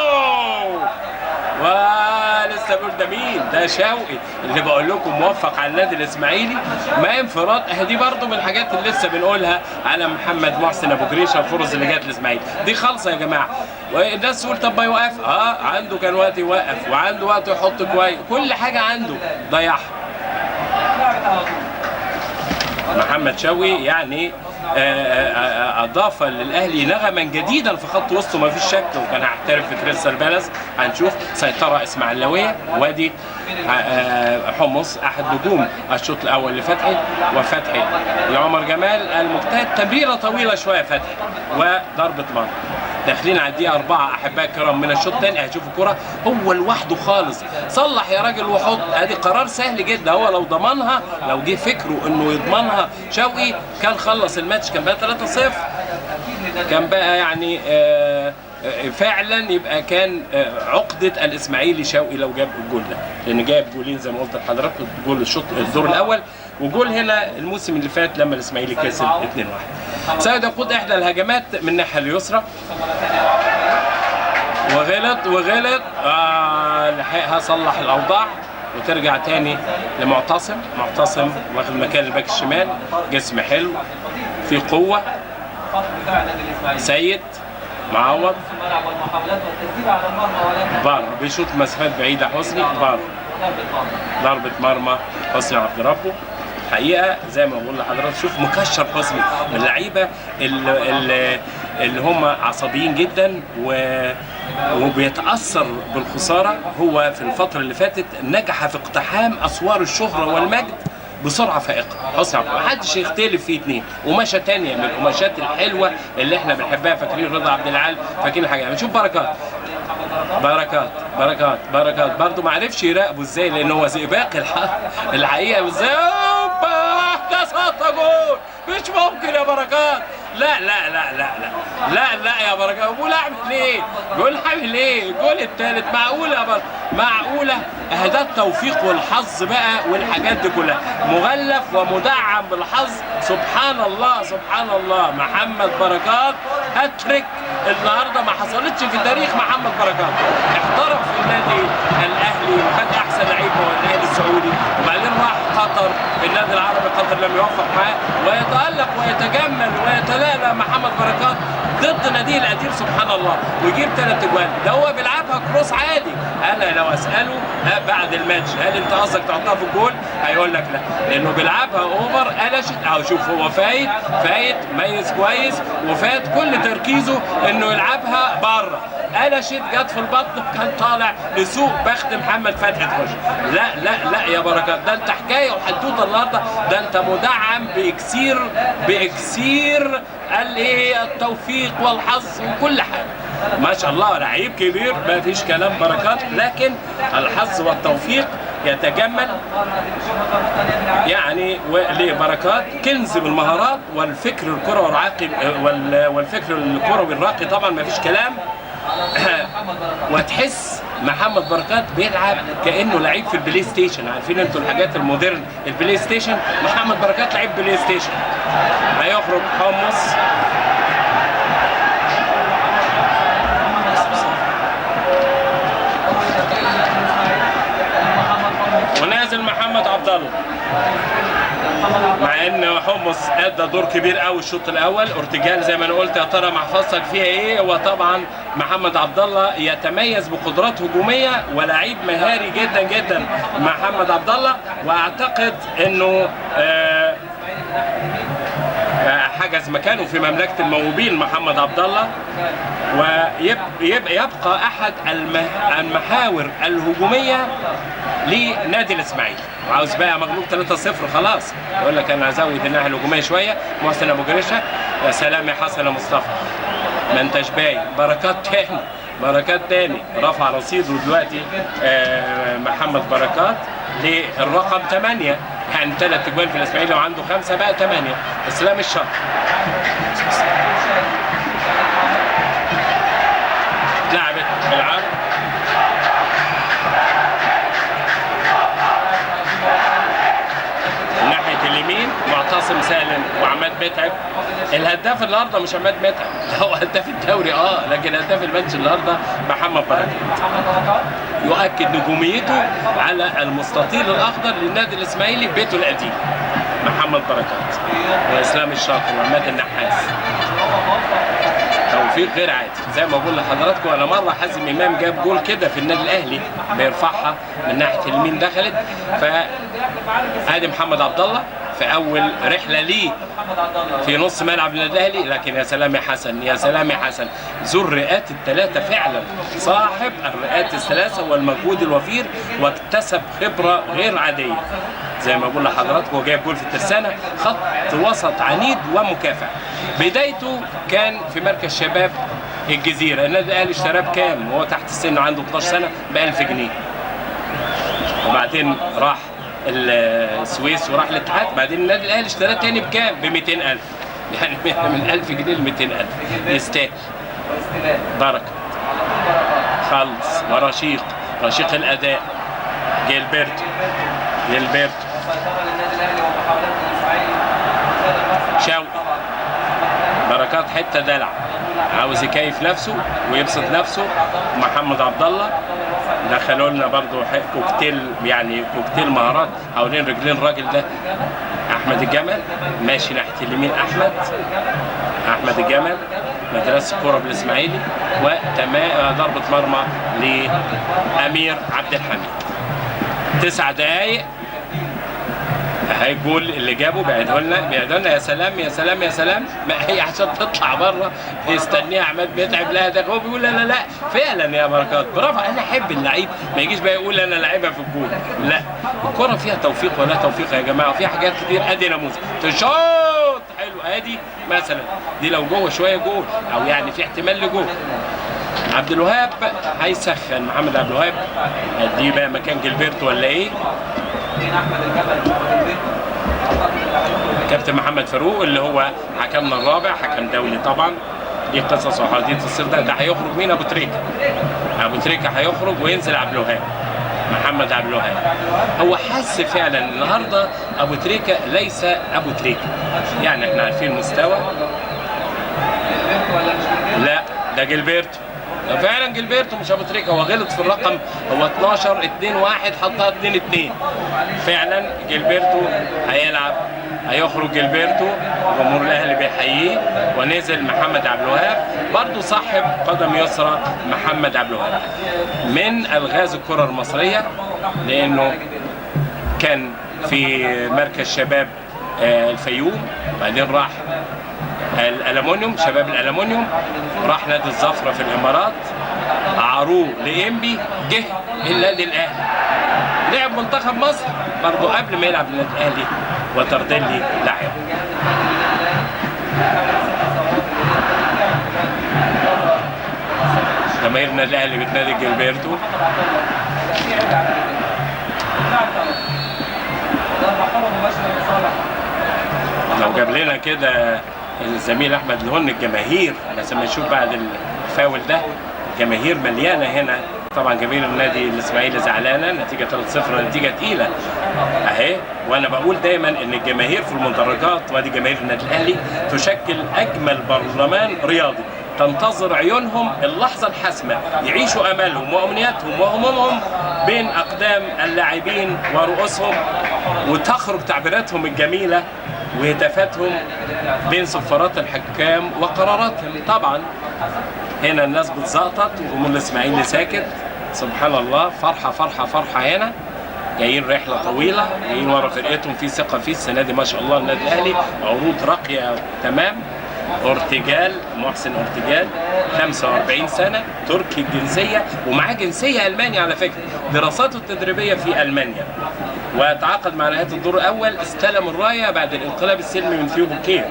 ولسه بيقول ده مين ده؟ شوقي اللي بقول لكم موفق على النادي الاسماعيلي، ما انفراد. اهي دي برضو من الحاجات اللي لسه بنقولها على محمد محسن ابو جريشه، الفرص اللي جت الاسماعيلي دي خالصة يا جماعة. والناس تقول طب ما يوقف، عنده كان وقت يوقف وعنده وقت يحط كويس، كل حاجة عنده ضيعها. محمد شوقي يعني اضاف للاهلي نغما جديدا في خط وسطه ما فيش شك، وكان هيحترف في كريستال بالاس. هنشوف سيطرة اسماعيلاويه، وادي حمص احد نجوم الشوط الاول لفتحي، وفتحي لعمر جمال المجتهد، تمريره طويلة شوية فتحي وضربه مرمى. داخلين على الدقيقة 4 احبائي الكرام من الشوط الثاني. هتشوف الكره هو لوحده خالص، صلح يا راجل وحط، ادي قرار سهل جدا. هو لو ضمنها، لو جه فكرة انه يضمنها شوقي كان خلص الماتش، كان بقى 3-0، كان بقى يعني فعلا يبقى كان عقده الاسماعيلي شوقي لو جاب الجول ده، لان جاب جولين زي ما قلت لحضراتكم، جول الشوط الدور الاول وجول هنا الموسم اللي فات لما الاسماعيلي كسب 2-1. سيد يقود احدى الهجمات من الناحية اليسرى، وغلط وغلط، لحقها صلح الاوضاع وترجع تاني لمعتصم. معتصم واخد مكان الباك الشمال، جسم حلو في قوة. سيد معوض بره بيشوط مسافات بعيدة، حسني بره، ضربه مرمى حسني عبد ربه. حقيقة زي ما بقول لحضرتك، شوف مكشر حسني من اللعيبة اللي هم عصبيين جدا وبيتاثر بالخساره. هو في الفترة اللي فاتت نجح في اقتحام اسوار الشهرة والمجد بسرعة فائقة. حسني ما حدش يختلف فيه اثنين. قماشة ثانية من القماشات الحلوة اللي احنا بنحبها، فاكرين رضا عبد العال، فاكرين الحاجة. نشوف بركات بركات بركات بركات برضه ما عرفش يراقبه ازاي، لان هو زئباق الحقيقة ازاي. اوبا ده سقط جول، مش ممكن يا بركات، لا لا لا لا لا لا لا يا بركات. بقول اعمل ايه؟ بقول اعمل ايه؟ الجول الثالث، معقولة يا بركات؟ معقولة؟ ده التوفيق والحظ بقى والحاجات دي كلها، مغلف ومدعم بالحظ. سبحان الله سبحان الله، محمد بركات هاتريك النهارده ما حصلتش في تاريخ محمد بركات. احترف في النادي الاهلي وخد احسن لعيب هو الاهلي السعودي، وبعدين راح قطر في النادي العربي، قطر لم يوفق معاه، ويتالق ويتجمل ويتلالى محمد بركات ضد ناديه القديم سبحان الله، ويجيب 3 اجوان. ده هو بيلعبها cross عادي. انا لو اساله بعد الماتش هل انت قصدك تحطها في الجول؟ هيقول لك لا، لانه بيلعبها over قلشت. اهو شوف هو فايت فايت ميز كويس، وفات كل تركيزه انه يلعبها بره، قلشت جت في البطن، كان طالع لسوء بخت محمد فتحي تخش. لا لا لا يا بركات، ده انت حكاية وحدوته النهارده، ده انت مدعم باكسير باكسير الايه التوفيق والحظ وكل حاجة. ما شاء الله لعيب كبير ما فيش كلام بركات، لكن الحظ والتوفيق يتجمل يعني لبركات. كنز بالمهارات والفكر الكروي الراقي، والفكر الكروي الراقي طبعا ما فيش كلام. وتحس محمد بركات بيلعب كانه لعيب في ال PlayStation، عارفين انتوا الحاجات ال modern ال PlayStation، محمد بركات لعيب PlayStation. هيخرج حمص. ونازل محمد عبد الله، مع ان حمص ادى دور كبير قوي الشوط الاول. ارتجال زي ما انا قلت، يا ترى محفظتك فيها ايه؟ وطبعا محمد عبد الله يتميز بقدرات هجومية ولعيب مهاري جدا جدا محمد عبد الله، واعتقد انه حجز مكانه في مملكة الموهوبين محمد عبد الله، ويبقى يبقى احد المحاور الهجومية لنادي الاسماعيلي. عاوز بقى مغلوب 3-0 خلاص، يقول لك انا هزود الناحية الهجومية شوية. محسن ابو جريشه، يا سلام يا حسن يا مصطفى، ما انتش باين. بركات تاني، بركات تاني رفع رصيده دلوقتي محمد بركات للرقم 8، يعني 3 اجوان في الاسماعيلي وعنده 5 بقى 8. اسلام الشاطر لعبت العرض، ناحية اليمين معتصم سالم وعماد متعب. الهداف النهارده مش عماد متعب، هو هداف الدوري لكن هداف الماتش النهارده محمد بركات. يؤكد نجوميته على المستطيل الاخضر للنادي الاسماعيلي بيته القديم محمد بركات واسلام الشاطر وعماد النحاس. توفيق غير عادي زي ما بقول لحضراتكم. انا مرة حازم امام جاب جول كده في النادي الاهلي بيرفعها من ناحية اليمين دخلت، فادي محمد عبد الله في اول رحله ليه في نص ملعب النادي الاهلي. لكن يا سلام يا حسن، يا سلام يا حسن، ذو الرئات الثلاثة فعلا، صاحب الرئات الثلاثة والمجهود الوفير، واكتسب خبره غير عادية زي ما بقول لحضراتكم. هو جايب جول في الترسانه، خط وسط عنيد ومكافح. بدايته كان في مركز شباب الجزيرة، النادي الاهلي اشتراه بكام وهو تحت السن وعنده 12 سنة؟ ب 1000 جنيه. وبعدين راح السويس وراح الاتحاد، بعدين النادي الاهلي اشتراه تاني بكام؟ ب 200000، يعني من 1000 جنيه ل 200000. يستاهل. بركة خلص ورشيق، رشيق الاداء. جيلبرتو، جيلبرتو شوقي، بركات حتة دلع، عاوز يكيف نفسه ويبسط نفسه. محمد عبد الله دخلوا لنا برضو كوكتيل، يعني كوكتيل مهارات حوالين رجلين الراجل ده. احمد الجمل ماشي ناحية اليمين، احمد الجمل مدرسه كورة بالاسماعيلي، وتمام ضربه مرمى لامير عبد الحميد. 9 دقايق هاي الجول اللي جابه بعيدة لنا، بعيدة لنا. يا سلام يا سلام يا سلام، ما هي عشان تطلع بره يستنيها عماد متعب. لا ده هو بيقول لا لا لا، فعلا يا بركات برافو. انا احب اللعيب ما يجيش بقى يقول انا لعيبة في الجول، لا الكره فيها توفيق ولا توفيق يا جماعة، وفيها حاجات كتير. ادي نموذج تشوط حلو، ادي مثلا دي لو جوه شوية جول، او يعني في احتمال لجول. عبد الوهاب هيسخن، محمد عبد الوهاب اديه بقى مكان جilberto ولا ايه؟ كابتن محمد فاروق اللي هو حكمنا الرابع، حكم دولي طبعا، ليه قصص وحواديت الصيف ده. ده هيخرج مين؟ ابو تريكه. ابو تريكه هيخرج وينزل عبد الوهاب، محمد عبد الوهاب. هو حس فعلا النهارده ابو تريكه ليس ابو تريكه، يعني احنا عارفين مستوى. لا ده جilberto، ده فعلا جilberto مش ابو تريكه. هو غلط في الرقم، هو 12 2 1 حطها 2 2. فعلا جilberto هيلعب، هيخرج جilberto، جمهور الاهلي بيحييه. ونزل محمد عبد الوهاب برضه صاحب قدم يسرى. محمد عبد الوهاب من الغاز الكره المصرية، لانه كان في مركز شباب الفيوم، بعدين راح الالومنيوم، شباب الالومنيوم، راح نادي الظفره في الامارات، عاروه لانبي، جه النادي الاهلي، لعب منتخب مصر برضه قبل ما يلعب النادي الاهلي، وتردلي لعب. جماهير النادي الاهلي بتنادي جilberto. لو جاب لنا كده الزميل احمد الهن الجماهير، لازم نشوف بعد الفاول ده الجماهير مليانة هنا طبعا جماهير النادي الاسماعيلي زعلانة، نتيجة 3-0 نتيجة تقيلة اهي. وانا بقول دايما ان الجماهير في المدرجات وادي جماهير النادي الاهلي تشكل اجمل برلمان رياضي، تنتظر عيونهم اللحظة الحاسمة، يعيشوا امالهم وامنياتهم وهمومهم بين اقدام اللاعبين ورؤوسهم، وتخرج تعبيراتهم الجميلة وهتافاتهم بين صفارات الحكام وقراراتهم. طبعا هنا الناس بتزقطط وجمهور الاسماعيلي ساكت، سبحان الله، فرحه فرحه فرحه. هنا جايين رحله طويلة، جايين ورا فرقتهم في ثقة فيه السنة دي ما شاء الله. النادي الاهلي عروض راقية تمام. اورتيجال، محسن اورتيجال 45 سنة، تركي الجنسية ومعاه جنسية المانيا على فكرة، دراساته التدريبية في المانيا، وتعاقد مع نهاية الدور الاول، استلم الراية بعد الانقلاب السلمي من ثيو بوكير.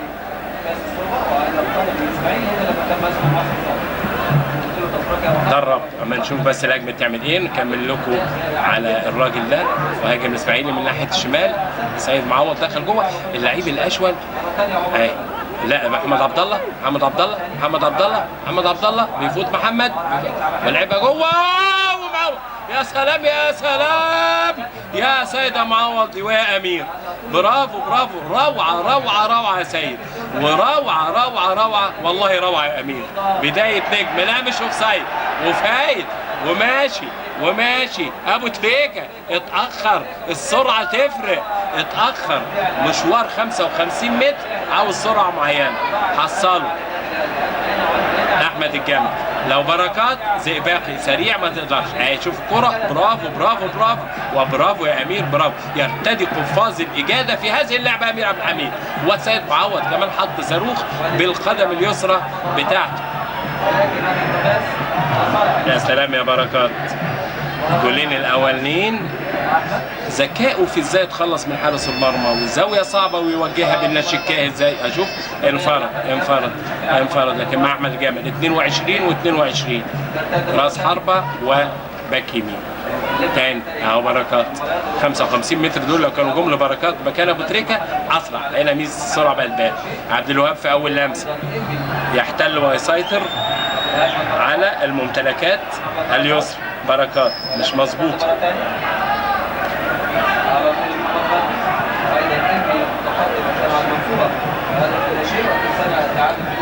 درب، اما نشوف بس الهجمة تعمل ايه، نكمل لكم على الراجل ده. وهاجم الاسماعيلي من ناحية الشمال، سيد معوض دخل جوه اللعيب الاشول اهي، لا محمد عبد الله، محمد عبد الله، محمد عبد الله، محمد عبد الله بيفوت محمد ولعبها جوه ومعوض. يا سلام يا سلام يا سيد معوض ويا امير، برافو برافو، روعه روعه روعه يا سيد، وروعه روعه روعه والله روعه يا امير. بداية نجم، لا مش offside، وفايت وماشي وماشي. ابو تريكه اتاخر، السرعة تفرق، اتاخر مشوار 55 متر، عاوز سرعة معينة حصله احمد الجمل. لو بركات زئباقي سريع ما تقدرش، اهي شوف الكرة، برافو برافو برافو وبرافو يا امير، برافو. يرتدي قفاز الاجاده في هذه اللعبة امير عبد الحميد. وسيد معوض كمان حط صاروخ بالقدم اليسرى بتاعته. يا سلام يا بركات، الجولين الاولانيين ذكائه في ازاي يتخلص من حارس المرمى، والزاويه صعبة ويوجهها بالنشكاه ازاي. اشوف انفرد انفرد انفرد، لكن مع احمد جمال 22 و22 راس حربه وباك يمين تاني اهو بركات. 55 متر دول لو كانوا جم لبركات مكان ابو تريكه اسرع، هنا ميزة السرعة بقت بان. عبد الوهاب في اول لمسه يحتل ويسيطر على الممتلكات اليسرى. بركات مش مظبوط.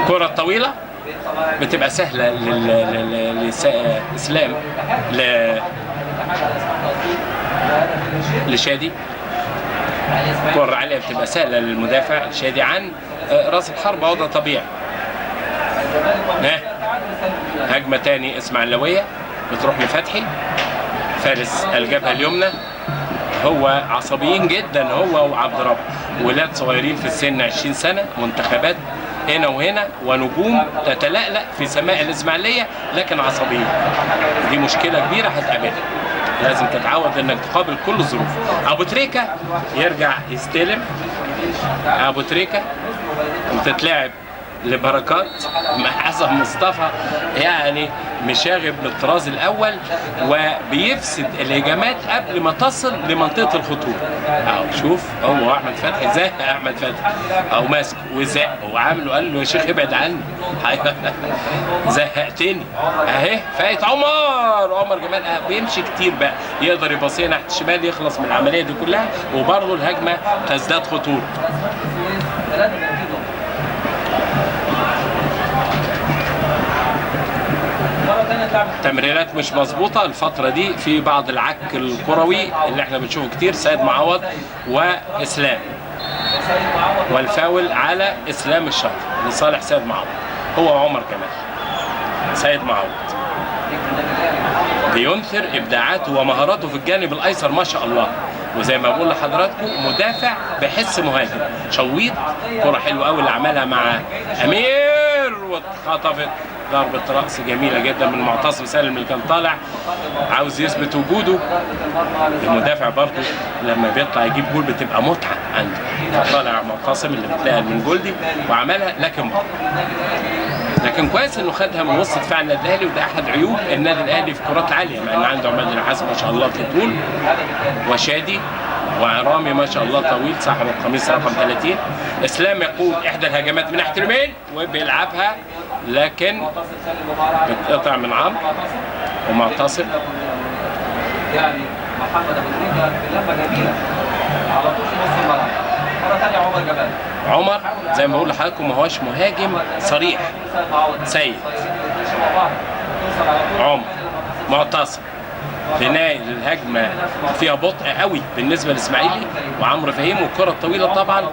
الكرة الطويلة بتبقى سهلة لإسلام لشادي. الكرة العالية بتبقى سهلة للمدافع شادي عن راس الحربة، وده طبيعي. هجمة تاني إسماعيلاوية بتروح لفتحي فارس الجبهة اليمنى. هو عصبيين جدا هو وعبد رب، ولاد صغيرين في السن 20 سنة، منتخبات هنا وهنا، ونجوم تتلألأ في سماء الإسماعيلية، لكن عصبيين. دي مشكلة كبيرة هتقابلها، لازم تتعود انك تقابل كل الظروف. ابو تريكة يرجع يستلم، ابو تريكة وتتلعب لبركات مع حسن مصطفى، يعني مشاغب من الطراز الاول، وبيفسد الهجمات قبل ما تصل لمنطقه الخطورة. اهو شوف هو احمد فتحي زهق احمد فتحي او ماسك وزق وعامله، قال له يا شيخ ابعد عني زهقتني. اهي فايت عمر، عمر جمال بيمشي كتير بقى، يقدر يباصيها ناحية الشمال يخلص من العملية دي كلها، وبرضه الهجمة تزداد خطورة. تمريرات مش مظبوطة الفترة دي، في بعض العك الكروي اللي احنا بنشوفه كتير. سيد معوض واسلام، والفاول على اسلام الشاطر لصالح سيد معوض، هو عمر كمال. سيد معوض بينثر ابداعاته ومهاراته في الجانب الايسر ما شاء الله، وزي ما بقول لحضراتكم مدافع بحس مهاجم. شويط كرة حلوة قوي اللي عملها مع امير، واتخطفت ضربة رأس جميلة جدا من معتصم سالم اللي كان طالع عاوز يثبت وجوده. المدافع برضه لما بيطلع يجيب جول بتبقى متعة عنده، فطالع معتصم اللي بتلاقي من جول دي وعملها، لكن كويس انه خدها من وسط دفاع النادي الاهلي، وده احد عيوب النادي الاهلي في الكرات العالية، مع ان عنده عماد النحاس ما شاء الله في طول، وشادي وعرامي ما شاء الله طويل صاحب القميص رقم 30. اسلام يقود احدى الهجمات من ناحية اليمين وبيلعبها، لكن بتقطع من عمرو. ومعتصم. يعني محمد ابو تريكه في لمه جميلة على طول في نص الملعب. مرة ثانية عمر جمال. عمر زي ما بقول لحضراتكم ما هوش مهاجم صريح. سيد عمر معتصم بناء الهجمة فيها بطء قوي بالنسبة للاسماعيلي وعمرو فهيم، والكره الطويلة طبعا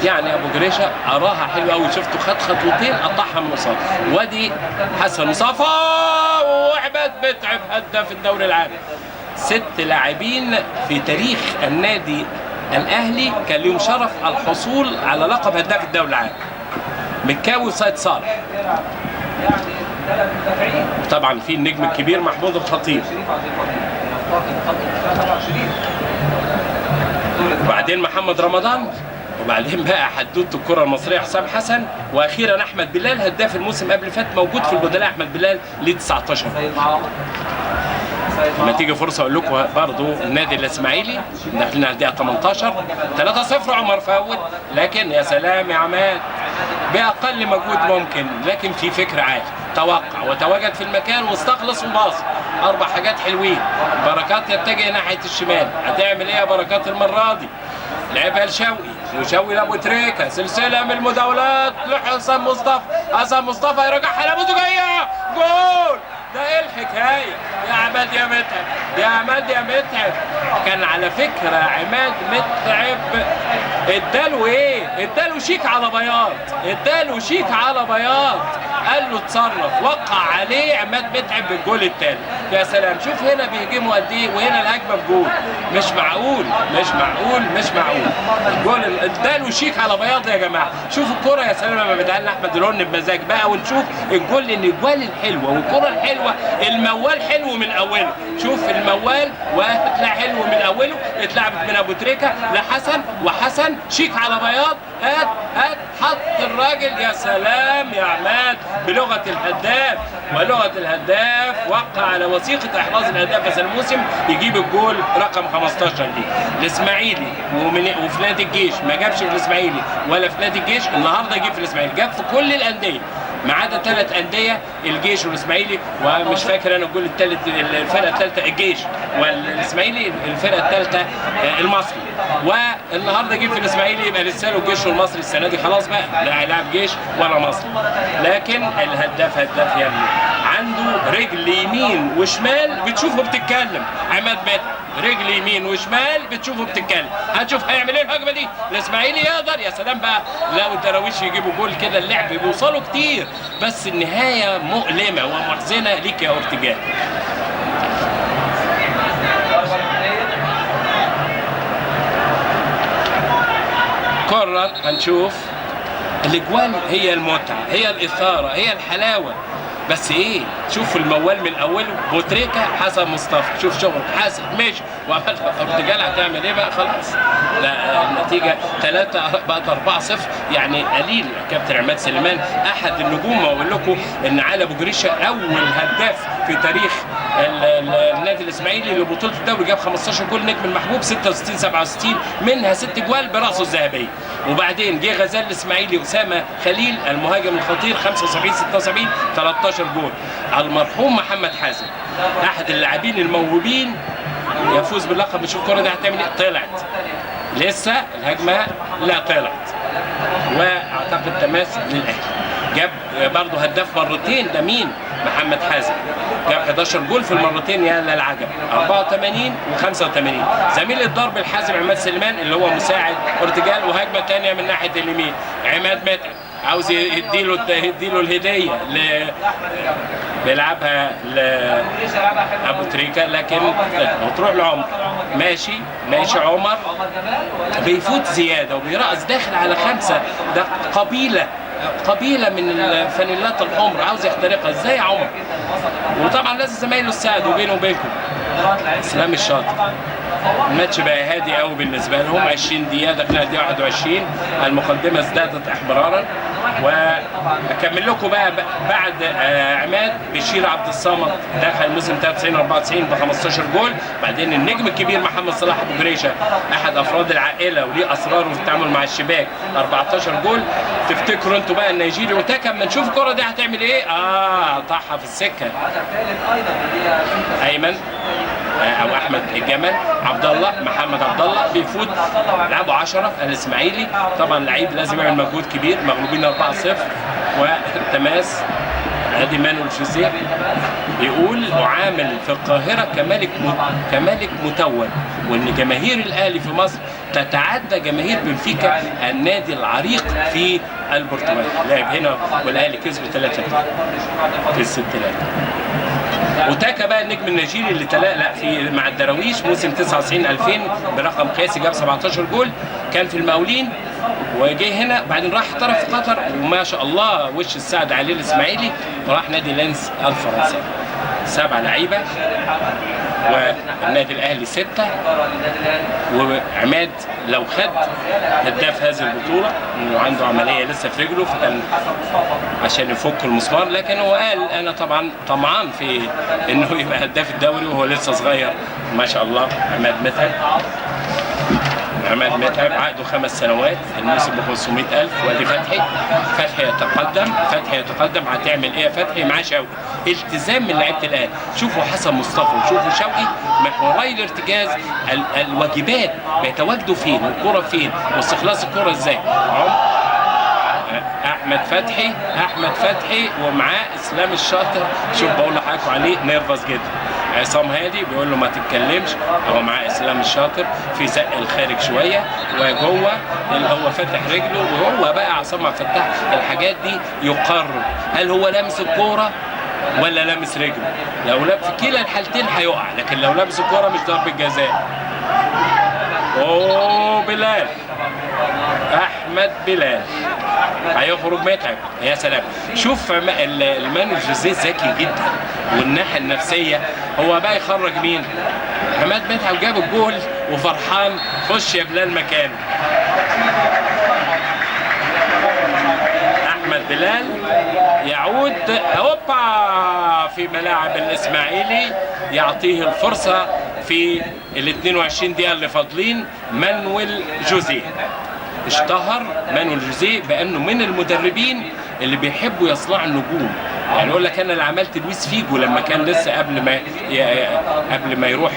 يعني ابو جريشه اراها حلوة قوي، شفته خد خطوتين قطعها من قصاد. وادي حسن مصطفى وعماد متعب هداف الدوري العام. 6 لاعبين في تاريخ النادي الاهلي كان لهم شرف الحصول على لقب هداف الدوري العام، مكاوي وسيد صالح، طبعا في النجم الكبير محمود الخطيب، وبعدين محمد رمضان، وبعدين بقى حدوتة الكره المصرية حسام حسن، واخيرا احمد بلال هداف الموسم قبل فات موجود في البدلاء. احمد بلال ليه 19. لما تيجي فرصة اقول لكم برضه النادي الاسماعيلي داخلين على الدقيقة 18 3-0 عمر فوت، لكن يا سلام يا عماد باقل مجهود ممكن، لكن في فكر عالي، توقع وتواجد في المكان واستخلص وباص. 4 حاجات حلوين. بركات يتجه ناحية الشمال، هتعمل ايه يا بركات المرة دي؟ لعبها لشوقي، وشوقي لابو تريكه، سلسلة من المداولات لحسن مصطفى، حسن مصطفى يرجعها لابو زجيه، جول! ده ايه الحكاية؟ يا عماد يا متعب، يا عماد يا متعب. كان على فكرة عماد متعب اداله ايه؟ اداله شيك على بياض، اداله شيك على بياض، قال له اتصرف، وقع عليه عماد متعب بالجول الثاني. يا سلام، شوف هنا بيهجموا قد ايه وهنا الهجمة بجول، مش معقول مش معقول مش معقول. الجول اداله شيك على بياض يا جماعة. شوفوا الكره يا سلام لما بتعلق احمد الهن بمزاج بقى، ونشوف الجول، لان الجوال الحلوة والكره الحلوة، الموال حلو من اوله. شوف الموال وطلع حلو من اوله، اتلعبت من ابو تريكه لحسن، وحسن شيك على بياض، هات هات، حط الراجل. يا سلام يا عماد، بلغه الهداف، ولغة الهداف وقع على وثيقة احراز الهداف هذا الموسم، يجيب الجول رقم 15 دي الاسماعيلي. وفي نادي الجيش ما جابش في الاسماعيلي ولا في نادي الجيش، النهارده جه في الاسماعيلي، جاب في كل الاندية ما عدا 3 اندية، الجيش والاسماعيلي، ومش فاكر انا الجول الثالث، الفرقة الثالثة الجيش والاسماعيلي، الفرقة الثالثة المصري. والنهارده جه في الاسماعيلي، يبقى لسه له الجيش والمصري السنة دي، خلاص بقى لا هيلاعب جيش ولا مصري. لكن الهداف هداف يا ابني، عنده رجل يمين وشمال بتشوفه بتتكلم. عماد متعب رجل يمين وشمال بتشوفه بتتكلم، هتشوف هيعمل ايه الهجمة دي. الاسماعيلي يقدر، يا سلام بقى لو الدراويش يجيبوا جول كده، اللعب بيوصلوا كتير، بس النهاية مؤلمة ومحزنه ليك يا ارتجال. كورنر، هنشوف الاجوال، هي المتعة، هي الاثارة، هي الحلاوة. بس ايه، شوف الموال من اوله، بوتريكا حسن مصطفى، شوف شغل حسن ماشي، وعمل ارتجال، هتعمل ايه بقى؟ خلاص لا، النتيجة 3 بقت 4-0، يعني قليل. كابتن عماد سليمان احد النجوم، واقول لكم ان علي ابو جريشه اول هداف في تاريخ النادي الاسماعيلي لبطولة الدوري، جاب 15 جول، نجم المحبوب 66 67، منها 6 جوال براسه الذهبية. وبعدين جه غزال الاسماعيلي اسامة خليل المهاجم الخطير 75 76 13 جول. المرحوم محمد حازم احد اللاعبين الموهوبين يفوز باللقب. نشوف الكره دي هتعمل ايه، طلعت لسه الهجمة، لا طلعت، واعتقد تماس للاهلي. جاب برضه هداف مرتين، ده مين؟ محمد حازم، جاب 11 جول في المرتين، يا للعجب، 84 و85. زميل الضرب الحازم عماد سليمان اللي هو مساعد ارتجال. وهجمه ثانية من ناحية اليمين، عماد متعب عاوز يديله الهدية بيلعبها لابو تريكه، لكن وتروح لعمر، ماشي ماشي، عمر بيفوت زيادة وبيرقص داخل على 5، ده قبيلة من الفانيلات الحمر عاوز يخترقها ازاي يا عمر؟ وطبعا لازم زمايله يساعدوا، بينه وبينكم اسلام الشاطر. الماتش بقى هادي قوي بالنسبة لهم، 20 دقيقة داخلين الدقيقة 21، المقدمة ازدادت احمرارا. واكمل لكم بقى بعد عماد، بشير عبد الصمد دخل موسم 93 94 ب 15 جول. بعدين النجم الكبير محمد صلاح ابو جريشه احد افراد العائلة وليه اسراره في التعامل مع الشباك، 14 جول. تفتكروا انتوا بقى النيجيري وتاكا اما نشوف الكره دي هتعمل ايه؟ طاحها في السكة. ايمن او احمد الجمل، عبد الله، محمد عبد الله بيفوت، لعبوا 10 الاسماعيلي. طبعا لعيب لازم يعمل مجهود كبير، مغلوبين 4-0 والتماس. ادي مانويل جوزيه بيقول اعامل في القاهرة كملك متوج، وان جماهير الاهلي في مصر تتعدى جماهير بنفيكا النادي العريق في البرتغال. لعب هنا والاهلي كسب 3-2 كسب 3. وتاكا بقى النجم النيجيري اللي تلألأ في مع الدراويش موسم 99 2000 برقم قياسي، جاب 17 جول، كان في المقاولين وجه هنا، بعدين راح احترف في قطر وما شاء الله وش السعد عليه الاسماعيلي، وراح نادي لانس الفرنسي. 7 لعيبة والنادي الاهلي 6. وعماد لو خد هداف هذه البطولة، انه عنده عملية لسه في رجله فكان عشان يفك المسمار، لكن هو قال انا طبعا طمعان في انه يبقى هداف الدوري وهو لسه صغير ما شاء الله. عماد متعب، عماد متعب عقده 5 سنوات، الموسم ب 500,000. وادي فتحي، فتحي يتقدم، فتحي يتقدم، هتعمل ايه يا فتحي؟ معاه شوقي، التزام من لعيبة الاهلي. شوفوا حسن مصطفى وشوفوا شوقي، محوري الارتكاز، الواجبات بيتواجدوا فين والكره فين واستخلاص الكره ازاي. احمد فتحي، احمد فتحي ومعاه اسلام الشاطر، شوف بقول لحضراتكم عليه نيرفز جدا. عصام هادي بيقول له ما تتكلمش، هو معاه اسلام الشاطر في زق الخارج شوية وجوه اللي هو فاتح رجله، وهو بقى عصام عبد الفتاح الحاجات دي يقرر هل هو لامس الكورة ولا لامس رجله. لو لاب في كلا الحالتين هيقع، لكن لو لامس الكورة مش ضربه جزاء. اوه بلال، احمد بلال هيخرج متعب، يا سلام. شوف المانويل جوزيه ذكي جدا، والناحية النفسية هو بقى يخرج مين؟ عماد متعب جاب الجول وفرحان، خش يا بلال مكانه. احمد بلال يعود هوبا في ملاعب الاسماعيلي، يعطيه الفرصة في ال 22 دقيقة اللي فاضلين. مانويل جوزيه اشتهر مانويل جوزيه بانه من المدربين اللي بيحبوا يصنعوا النجوم، يعني يقول لك انا اللي عملت لويس فيجو لما كان لسه قبل ما يروح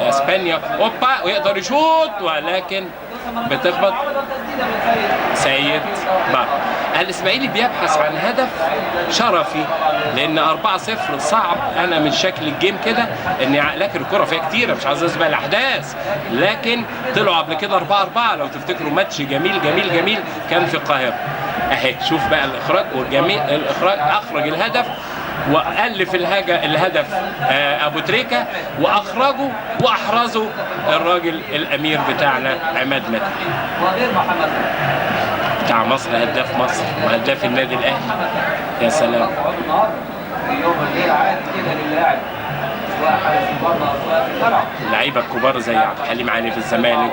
اسبانيا، اوبا ويقدر يشوط ولكن بتخبط سيد بار. الاسماعيلي بيبحث عن هدف شرفي لان 4-0 صعب. انا من شكل ال game كده ان لكن الكره فيها كتيرة، مش عايز اسبق الاحداث، لكن طلعوا قبل كده 4-4 لو تفتكروا، ماتش جميل جميل جميل كان في القاهرة. اهي شوف بقى الاخراج والجميل، الاخراج اخرج الهدف والف الهدف ابو تريكه واخرجه واحرزه الراجل الامير بتاعنا عماد متعب بتاع مصر، هداف مصر وهداف النادي الاهلي. يا سلام. اللعيبة الكبار زي عبد الحليم علي في الزمالك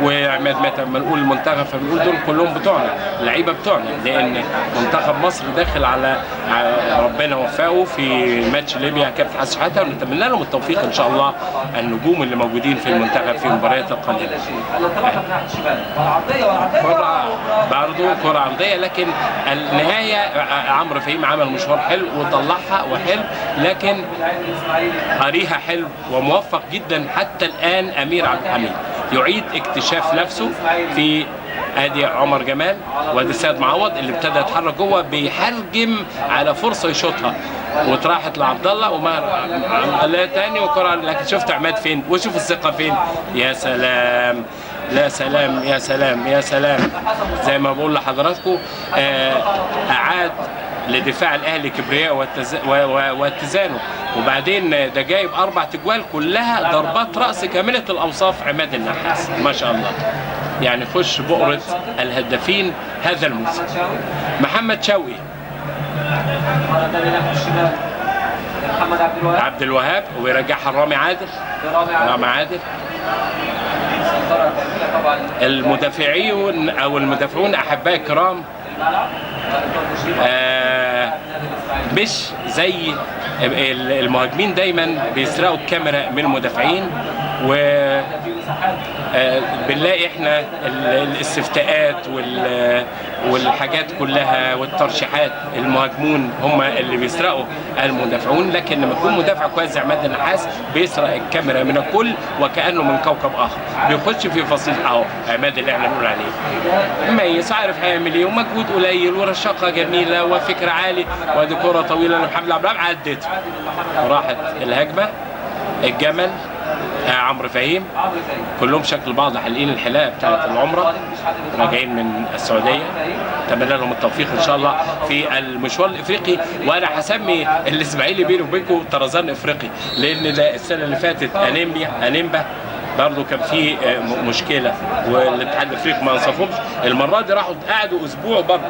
وعماد متعب، لما نقول المنتخب فبنقول دول كلهم بتوعنا، اللعيبة بتوعنا، لان منتخب مصر داخل على ربنا وفقه في ماتش ليبيا كابتن حسن شحاته، ونتمنى لهم التوفيق ان شاء الله النجوم اللي موجودين في المنتخب في المباريات القادمة. برضه كره عرضية، لكن النهاية عمرو فهيم عمل مشوار حلو وطلعها وحلو، لكن قاريها حلو وموفق جدا حتى الان. امير عبد الحميد يعيد اكتشاف نفسه في ادي عمر جمال وادي سيد معوض اللي ابتدى يتحرك جوه، بيحرجم على فرصة يشوطها واتراحت لعبد الله وما لا تاني وكره، لكن شفت عماد فين وشوف الثقة فين. يا سلام، لا سلام، يا سلام، يا سلام. زي ما بقول لحضراتكم اعاد لدفاع الاهلي كبرياء واتزانه، وبعدين ده جايب 4 تجوال كلها ضربات راس كاملة الاوصاف عماد النحاس ما شاء الله، يعني خش بؤرة الهدافين هذا الموسم. محمد شوقي، عبد الوهاب ويرجعها لرامي عادل، رامي عادل. المدافعون او المدافعون احبائي الكرام مش زي المهاجمين دايما بيسرقوا الكاميرا من المدافعين، و بنلاقي احنا الاستفتاءات والحاجات كلها والترشيحات، المهاجمون هم اللي بيسرقوا المدافعون. لكن لما يكون مدافع كويس زي عماد النحاس بيسرق الكاميرا من الكل وكأنه من كوكب اخر، بيخش في فصيل اهو عماد اللي احنا بنقول عليه ميس، عارف هيعمل ايه، ومجهود قليل ورشاقه جميلة وفكر عالي. وادي كره طويلة لمحمد عبد الوهاب عدت وراحت الهجمة. الجمل عمرو فهيم، كلهم شكل بعض، حالقين الحلاقة بتاعت العمرة، راجعين من السعودية. اتمنى لهم التوفيق ان شاء الله في المشوار الافريقي. وانا هسمي الاسماعيلي بيني وبينكم طرزان افريقي، لان ده السنة اللي فاتت انيمبا برضه كان في مشكلة والاتحاد الافريقي ما انصفهمش. المرة دي راحوا قعدوا اسبوع برضه،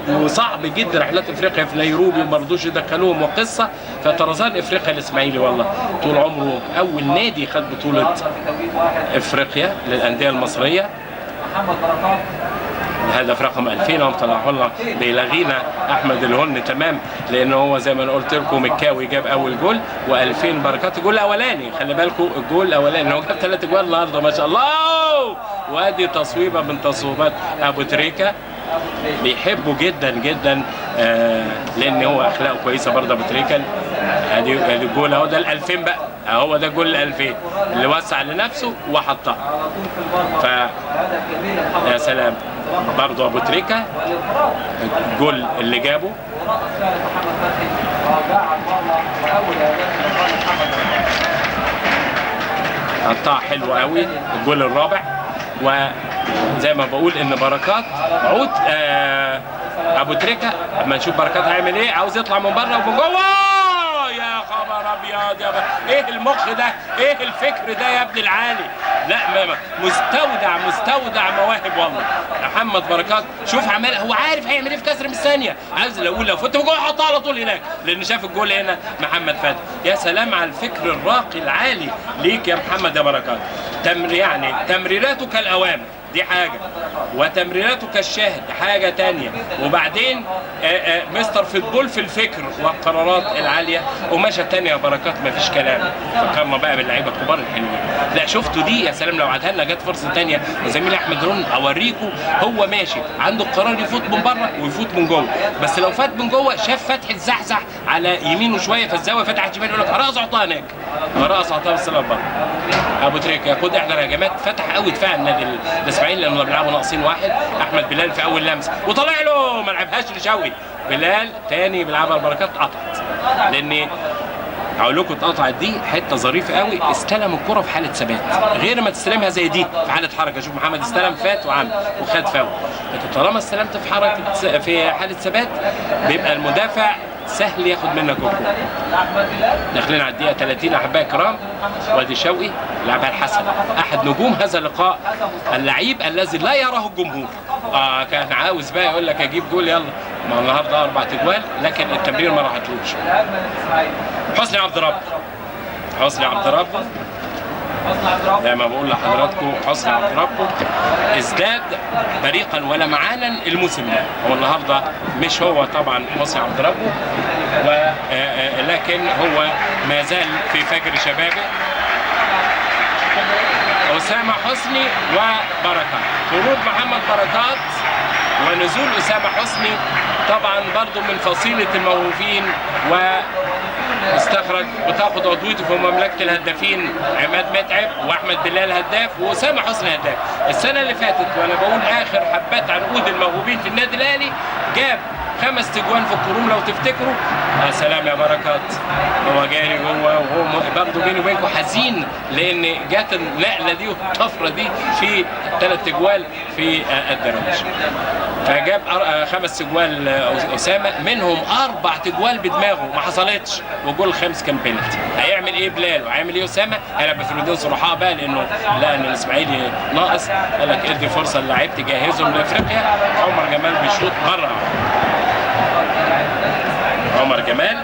وصعب جدا رحلات افريقيا في نيروبي وما رضوش يدخلوهم وقصة. فطرزان افريقيا الاسماعيلي والله طول عمره اول نادي خد بطوله افريقيا للاندية المصرية. الهدف رقم 2000 هم طلعوا لنا بيلغينا احمد الهن تمام، لان هو زي ما انا قلت لكم مكاوي جاب اول جول و2000 بركات الجول الاولاني. خلي بالكم الجول الاولاني هو جاب 3 جوال النهارده ما شاء الله. وادي تصويبه من تصويبات ابو تريكه، بيحبه جدا جدا لان هو اخلاقه كويسة برضه ابو تريكه. ادي الجول اهو، ده ال 2000 بقى، هو ده جول ال 2000 اللي وسع لنفسه وحطها. ف يا سلام برضه ابو تريكه الجول اللي جابه. قطع حلو قوي الجول الرابع. وزي ما بقول ان بركات عود ابو تريكه، اما نشوف بركات هيعمل ايه. عاوز يطلع من بره ومن جوه، يا خبر ابيض يا ايه المخ ده، ايه الفكر ده يا ابن العالي. لا مستودع مواهب والله محمد بركات. شوف عمال هو عارف هيعمل ايه في كسر من الثانية، عايز لو فوت جوه حطها على طول هناك، لان شاف الجول هنا محمد فتحي. يا سلام على الفكر الراقي العالي ليك يا محمد يا بركات. يعني تمريراته كالاوامر دي حاجة، وتمريراته كالشاهد حاجة تانية، وبعدين مستر فوتبول في الفكر والقرارات العالية. وماشى تانية يا بركات مفيش كلام. فكرنا بقى باللعيبه الكبار الحلوين. لا شفتوا دي، يا سلام لو عادها لنا جت فرصة تانية وزميلي احمد رون اوريكم. هو ماشي عنده القرار يفوت من بره ويفوت من جوه، بس لو فات من جوه شاف فتحي اتزحزح على يمينه شوية فالزاويه فتحت شمال، يقول لك رقص عطاها هناك، رقص عطاها بس بره. ابو تريكه ياخد احدى الهجمات، فتح قوي دفاع النادي الاسماعيلي لانه بيلعبوا ناقصين واحد. احمد بلال في اول لمسه وطلع له ما لعبهاش لشوقي. بلال تاني بيلعبها البركات، قطعت. لان هقول لكم اتقطعت دي حتة ظريفة قوي. استلم الكره في حاله ثبات غير ما تستلمها زي دي في حاله حركة. شوف محمد استلم فات وعمل وخد فاول، لكن طالما استلمت في حركة في حاله ثبات بيبقى المدافع سهل ياخد منك الكورة. داخلين على الدقيقة 30 احبائي الكرام. وادي شوقي لعبها الحسن، احد نجوم هذا اللقاء، اللعيب الذي لا يراه الجمهور. كان عاوز بقى يقول لك اجيب جول يلا، ما النهارده 4 اجوال، لكن التمرير ما راحتلوش. حسني عبد ربه، حسني عبد ربه زي ما بقول لحضراتكم، حسني عبد ربه ازداد بريقا ولمعانا الموسم ده. هو النهارده مش هو طبعا حسني عبد ربه، ولكن هو ما زال في فجر شبابه. أسامة حسني وبركات، خروج محمد بركات ونزول أسامة حسني طبعا برضو من فصيلة الموهوبين، واستخرج بتاخد عضويته في مملكة الهدافين عماد متعب وأحمد بلال هداف وأسامة حسني هداف. السنة اللي فاتت وأنا بقول آخر حبات عنقود الموهوبين في النادي الأهلي جاب 5 اجوان في الكروم لو تفتكروا. يا سلام يا بركات، هو جاري جوه وهو برضه بيني وبينكم حزين لان جت النقلة دي والطفره دي في 3 اجوال في الدراويش. فجاب 5 اجوال اسامة، منهم 4 اجوال بدماغه ما حصلتش، وجول الخامس كان بينالتي. هيعمل ايه بلال وهيعمل ايه اسامة؟ هيلعب بفرودين صرحاء بقى لانه لقى ان الاسماعيلي ناقص، قال لك ادي فرصة للاعيب تجهزهم لافريقيا. عمر جمال بيشوط بره. عمر جمال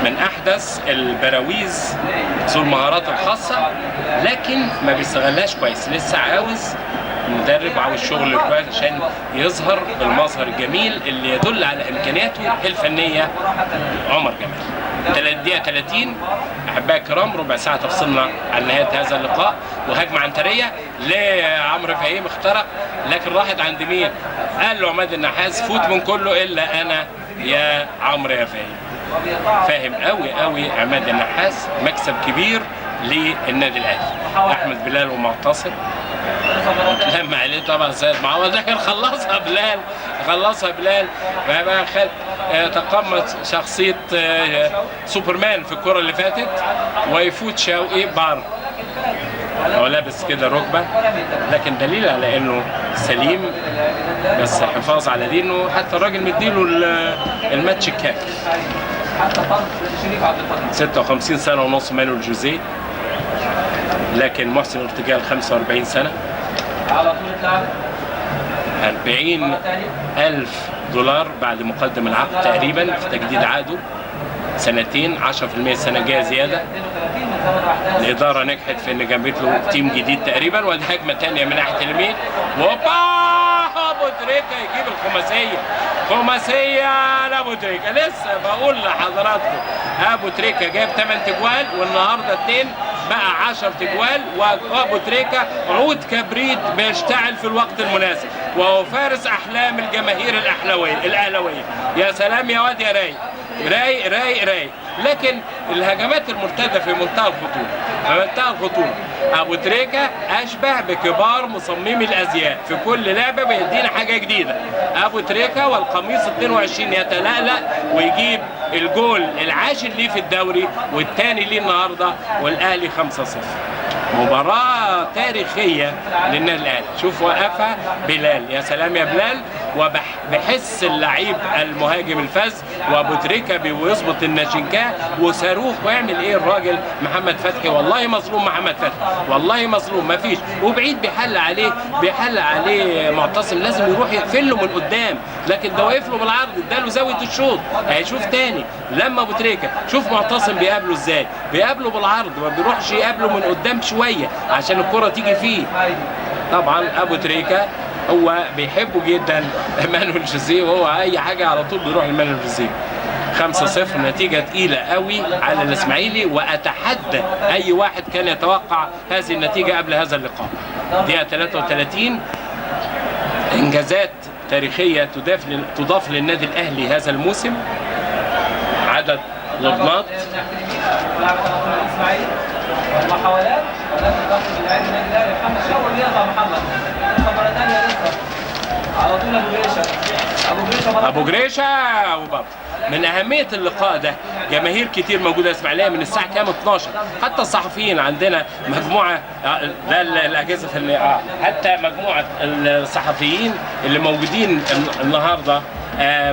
من احدث البراويز ذو المهارات الخاصة، لكن ما بيستغلهاش كويس، لسه عاوز المدرب عاوز شغل كويس عشان يظهر بالمظهر الجميل اللي يدل على امكانياته الفنية. عمر جمال دقيقة 30 احبائي الكرام، ربع ساعة تفصلنا عن نهاية هذا اللقاء. وهجمه عنتريه لعمرو فهيم اخترق، لكن راحت عند مين؟ قال له عماد النحاس فوت من كله الا انا يا عمرو يا فهيم. فاهم قوي قوي عماد النحاس، مكسب كبير للنادي الاهلي. احمد بلال ومعتصم لما عليه طبعا سيد معوض، لكن خلصها بلال، خلصها بلال. بقى خد تقمص شخصية سوبرمان في الكره اللي فاتت، ويفوت شوقي بار، هو لابس كده ركبه، لكن دليل على انه سليم، بس حفاظ على دينه. حتى الراجل مديله الماتش الكافي. 56 سنة ونص مانويل جوزيه، لكن محسن ارتجال 45 سنة، 40,000 دولار بعد مقدم العقد تقريبا في تجديد عقده سنتين، 10% السنة الجاية زيادة. الإدارة نجحت في إن جابت له team جديد تقريبا. وادي هجمة تانية من ناحية اليمين، وأوبا أبو تريكة يجيب الخماسية، خماسية لأبو تريكة. لسه بقول لحضراتكم أبو تريكة جاب 8 تجوال، والنهارده 2 بقى 10 تجوال. وأبو تريكة عود كبريت بيشتعل في الوقت المناسب، وهو فارس أحلام الجماهير الأهلاوية. يا سلام يا واد يا رايق رايق رايق رايق. لكن الهجمات المرتدة في منتهى الخطورة، في منتهى الخطورة. ابو تريكه اشبه بكبار مصممي الازياء، في كل لعبه بيدينا حاجة جديدة. ابو تريكه والقميص 22 يتلألأ ويجيب الجول العاشر ليه في الدوري والثاني ليه النهارده، والاهلي 5-0. مباراة تاريخية للنادي الأهلي. شوف وقفها بلال، يا سلام يا بلال، وبحس اللعيب المهاجم الفذ، وابو تريكة بيظبط الناشنكاه وصاروخ. ويعمل ايه الراجل محمد فتحي؟ والله مظلوم محمد فتحي، والله مظلوم، مفيش. وبعيد بيحل عليه، بيحل عليه معتصم، لازم يروح يقفل له من قدام، لكن ده واقف له بالعرض، اداله زاوية الشوط. هيشوف تاني لما ابو تريكة، شوف معتصم بيقابله ازاي، بيقابله بالعرض، ما بيروحش يقابله من قدام شوية عشان الكرة تيجي فيه. طبعا ابو تريكة هو بيحبه جدا مانويل جوزيه، وهو اي حاجة على طول بيروح لمانويل جوزيه. 5-0 نتيجة تقيلة قوي على الاسماعيلي، واتحدى اي واحد كان يتوقع هذه النتيجة قبل هذا اللقاء. دقيقة 33، انجازات تاريخية تضاف للنادي الاهلي هذا الموسم، عدد لبنات. المحاولات ولكن ضغط من لاعبي النادي الاهلي محمد شاور يقطع محمد مرة ثانية لسه على طول ابو جريشه، ابو جريشه، ابو جريشه. وبرضه من اهمية اللقاء ده جماهير كتير موجودة اسماعيليه من الساعة كام؟ 12. حتى الصحفيين عندنا مجموعة، ده الاجهزة الفنية، حتى مجموعة الصحفيين اللي موجودين النهارده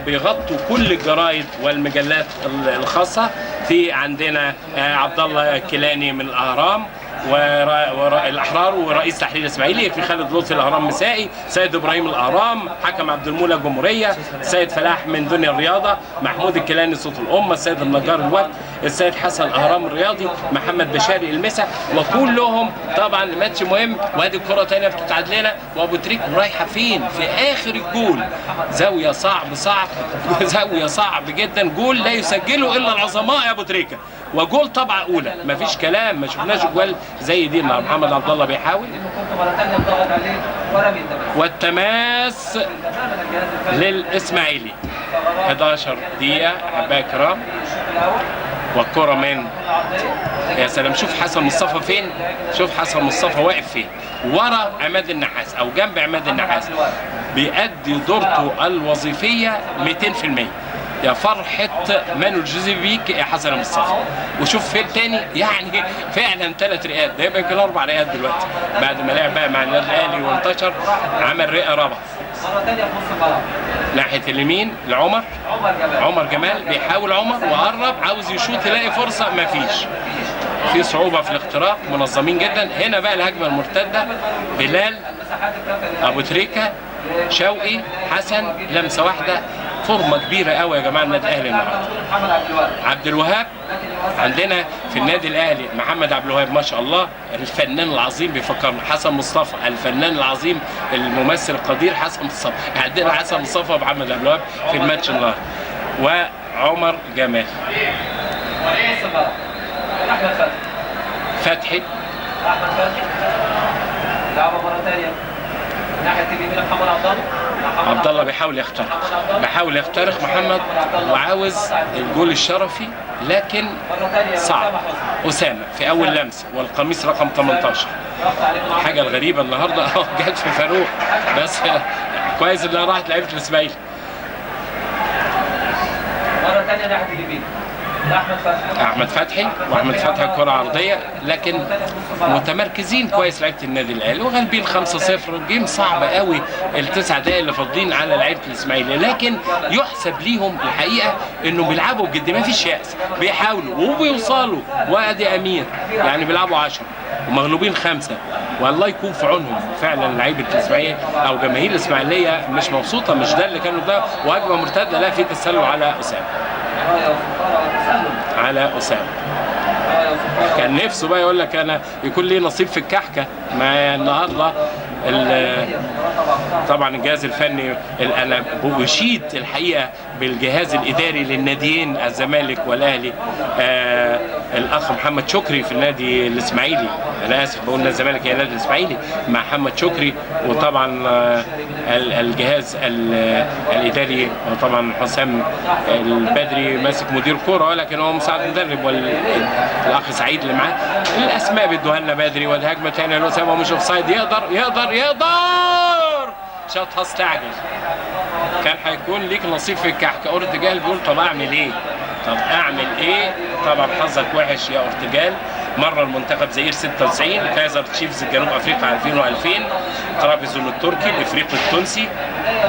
بيغطوا كل الجرايد والمجلات الخاصة. في عندنا عبد الله الكيلاني من الاهرام والاحرار ورئيس تحرير الاسماعيلي، في خالد لطفي الاهرام مسائي، سيد ابراهيم الاهرام، حكم عبد المولى الجمهورية، سيد فلاح من دنيا الرياضة، محمود الكيلاني صوت الامة، السيد النجار الوقت، السيد حسن الاهرام الرياضي، محمد بشاري المسا، وكلهم طبعا ماتش مهم. وادي الكره ثانية بتتعاد لنا، وابو تريكه رايحة فين؟ في اخر الجول، زاوية صعب صعب، زاوية صعب جدا، جول لا يسجله الا العظماء يا ابو تريكه، وجول طبعا اولى، مفيش كلام، ما شفناش جوال زي دي النهارده. محمد عبد الله بيحاول، والتماس للاسماعيلي. 11 دقيقة احبائي الكرام، والكرة من، يا سلام، شوف حسن مصطفى فين، شوف حسن مصطفى واقف فين، ورا عماد النحاس او جنب عماد النحاس، بيأدي دورته الوظيفية 200%. يا فرحة مانويل جوزيه بيك يا حسن مصطفى. وشوف فين تاني، يعني فعلا 3 رئات، ده يبقى يمكن 4 رئات دلوقتي بعد ما لعب بقى مع النادي الاهلي وانتشر، عمل رئة رابعة. ناحية اليمين لعمر، عمر جمال بيحاول، عمر وقرب عاوز يشوط يلاقي فرصة، مفيش، في صعوبة في الاختراق، منظمين جدا. هنا بقى الهجمة المرتدة، بلال، ابو تريكة، شوقي، حسن، لمسة واحدة، فورمه كبيرة قوي يا جماعة النادي الاهلي النهارده. عبد الوهاب عندنا في النادي الاهلي، محمد عبد الوهاب ما شاء الله الفنان العظيم، بيفكرنا حسن مصطفى الفنان العظيم الممثل القدير حسن مصطفى. عندنا حسن مصطفى ومحمد عبد الوهاب في الماتش النهارده، وعمر جمال. احمد فتحي، احمد فتحي لعبه مرة ثانية ناحية اليمين، محمد عبد الله. عبد الله بيحاول يخترق، بيحاول يخترق محمد وعاوز الجول الشرفي، لكن صعب. اسامة في اول لمسه والقميص رقم 18. الحاجة الغريبة النهارده جت في فاروق، بس كويس انها راحت لعيبة الاسماعيلي. مرة ثانية ناحية اليمين احمد فتحي، احمد فتحي، واحمد فتحي كره عرضية، لكن متمركزين كويس لعيبة النادي الاهلي وغالبين 5-0. game صعب قوي التسع دقائق اللي فاضلين على لعيبة الاسماعيلي، لكن يحسب ليهم الحقيقة انه بيلعبوا بجد، ما فيش يأس، بيحاولوا وبيوصلوا. وادي امير يعني بيلعبوا 10 ومغلوبين 5، والله يكون في عونهم فعلا. لعيبة الاسماعيلي او جماهير الاسماعيلية مش مبسوطة، مش ده اللي كانوا ده. وهجمه مرتدة، لا في تسلل على اسامة، على اسامة. كان نفسه بقى يقول لك انا يكون لي نصيب في الكحكه. ما النهارده طبعا الجهاز الفني، انا بشيد الحقيقة بالجهاز الاداري للناديين الزمالك والاهلي. الاخ محمد شكري في النادي الاسماعيلي، انا اسف بقول نادي الزمالك هي النادي الاسماعيلي، مع محمد شكري، وطبعا الجهاز الاداري، وطبعا حسام البدري ماسك مدير كورة ولكن هو مساعد مدرب، والاخ سعيد اللي معاه. الاسماء بيدوها لنا بدري. والهجمه ثانية لاسامة مش offside، يقدر يقدر يقدر، شاطها استعجل، كان هيكون ليك نصيب في الكحكه. اورتجال بيقول طب اعمل ايه؟ طب اعمل ايه؟ طبعا حظك وحش يا اورتجال. مرة المنتخب زئير 96، كايزر تشيفز جنوب افريقيا 2000 و2000، ترابيزون التركي، الافريقي التونسي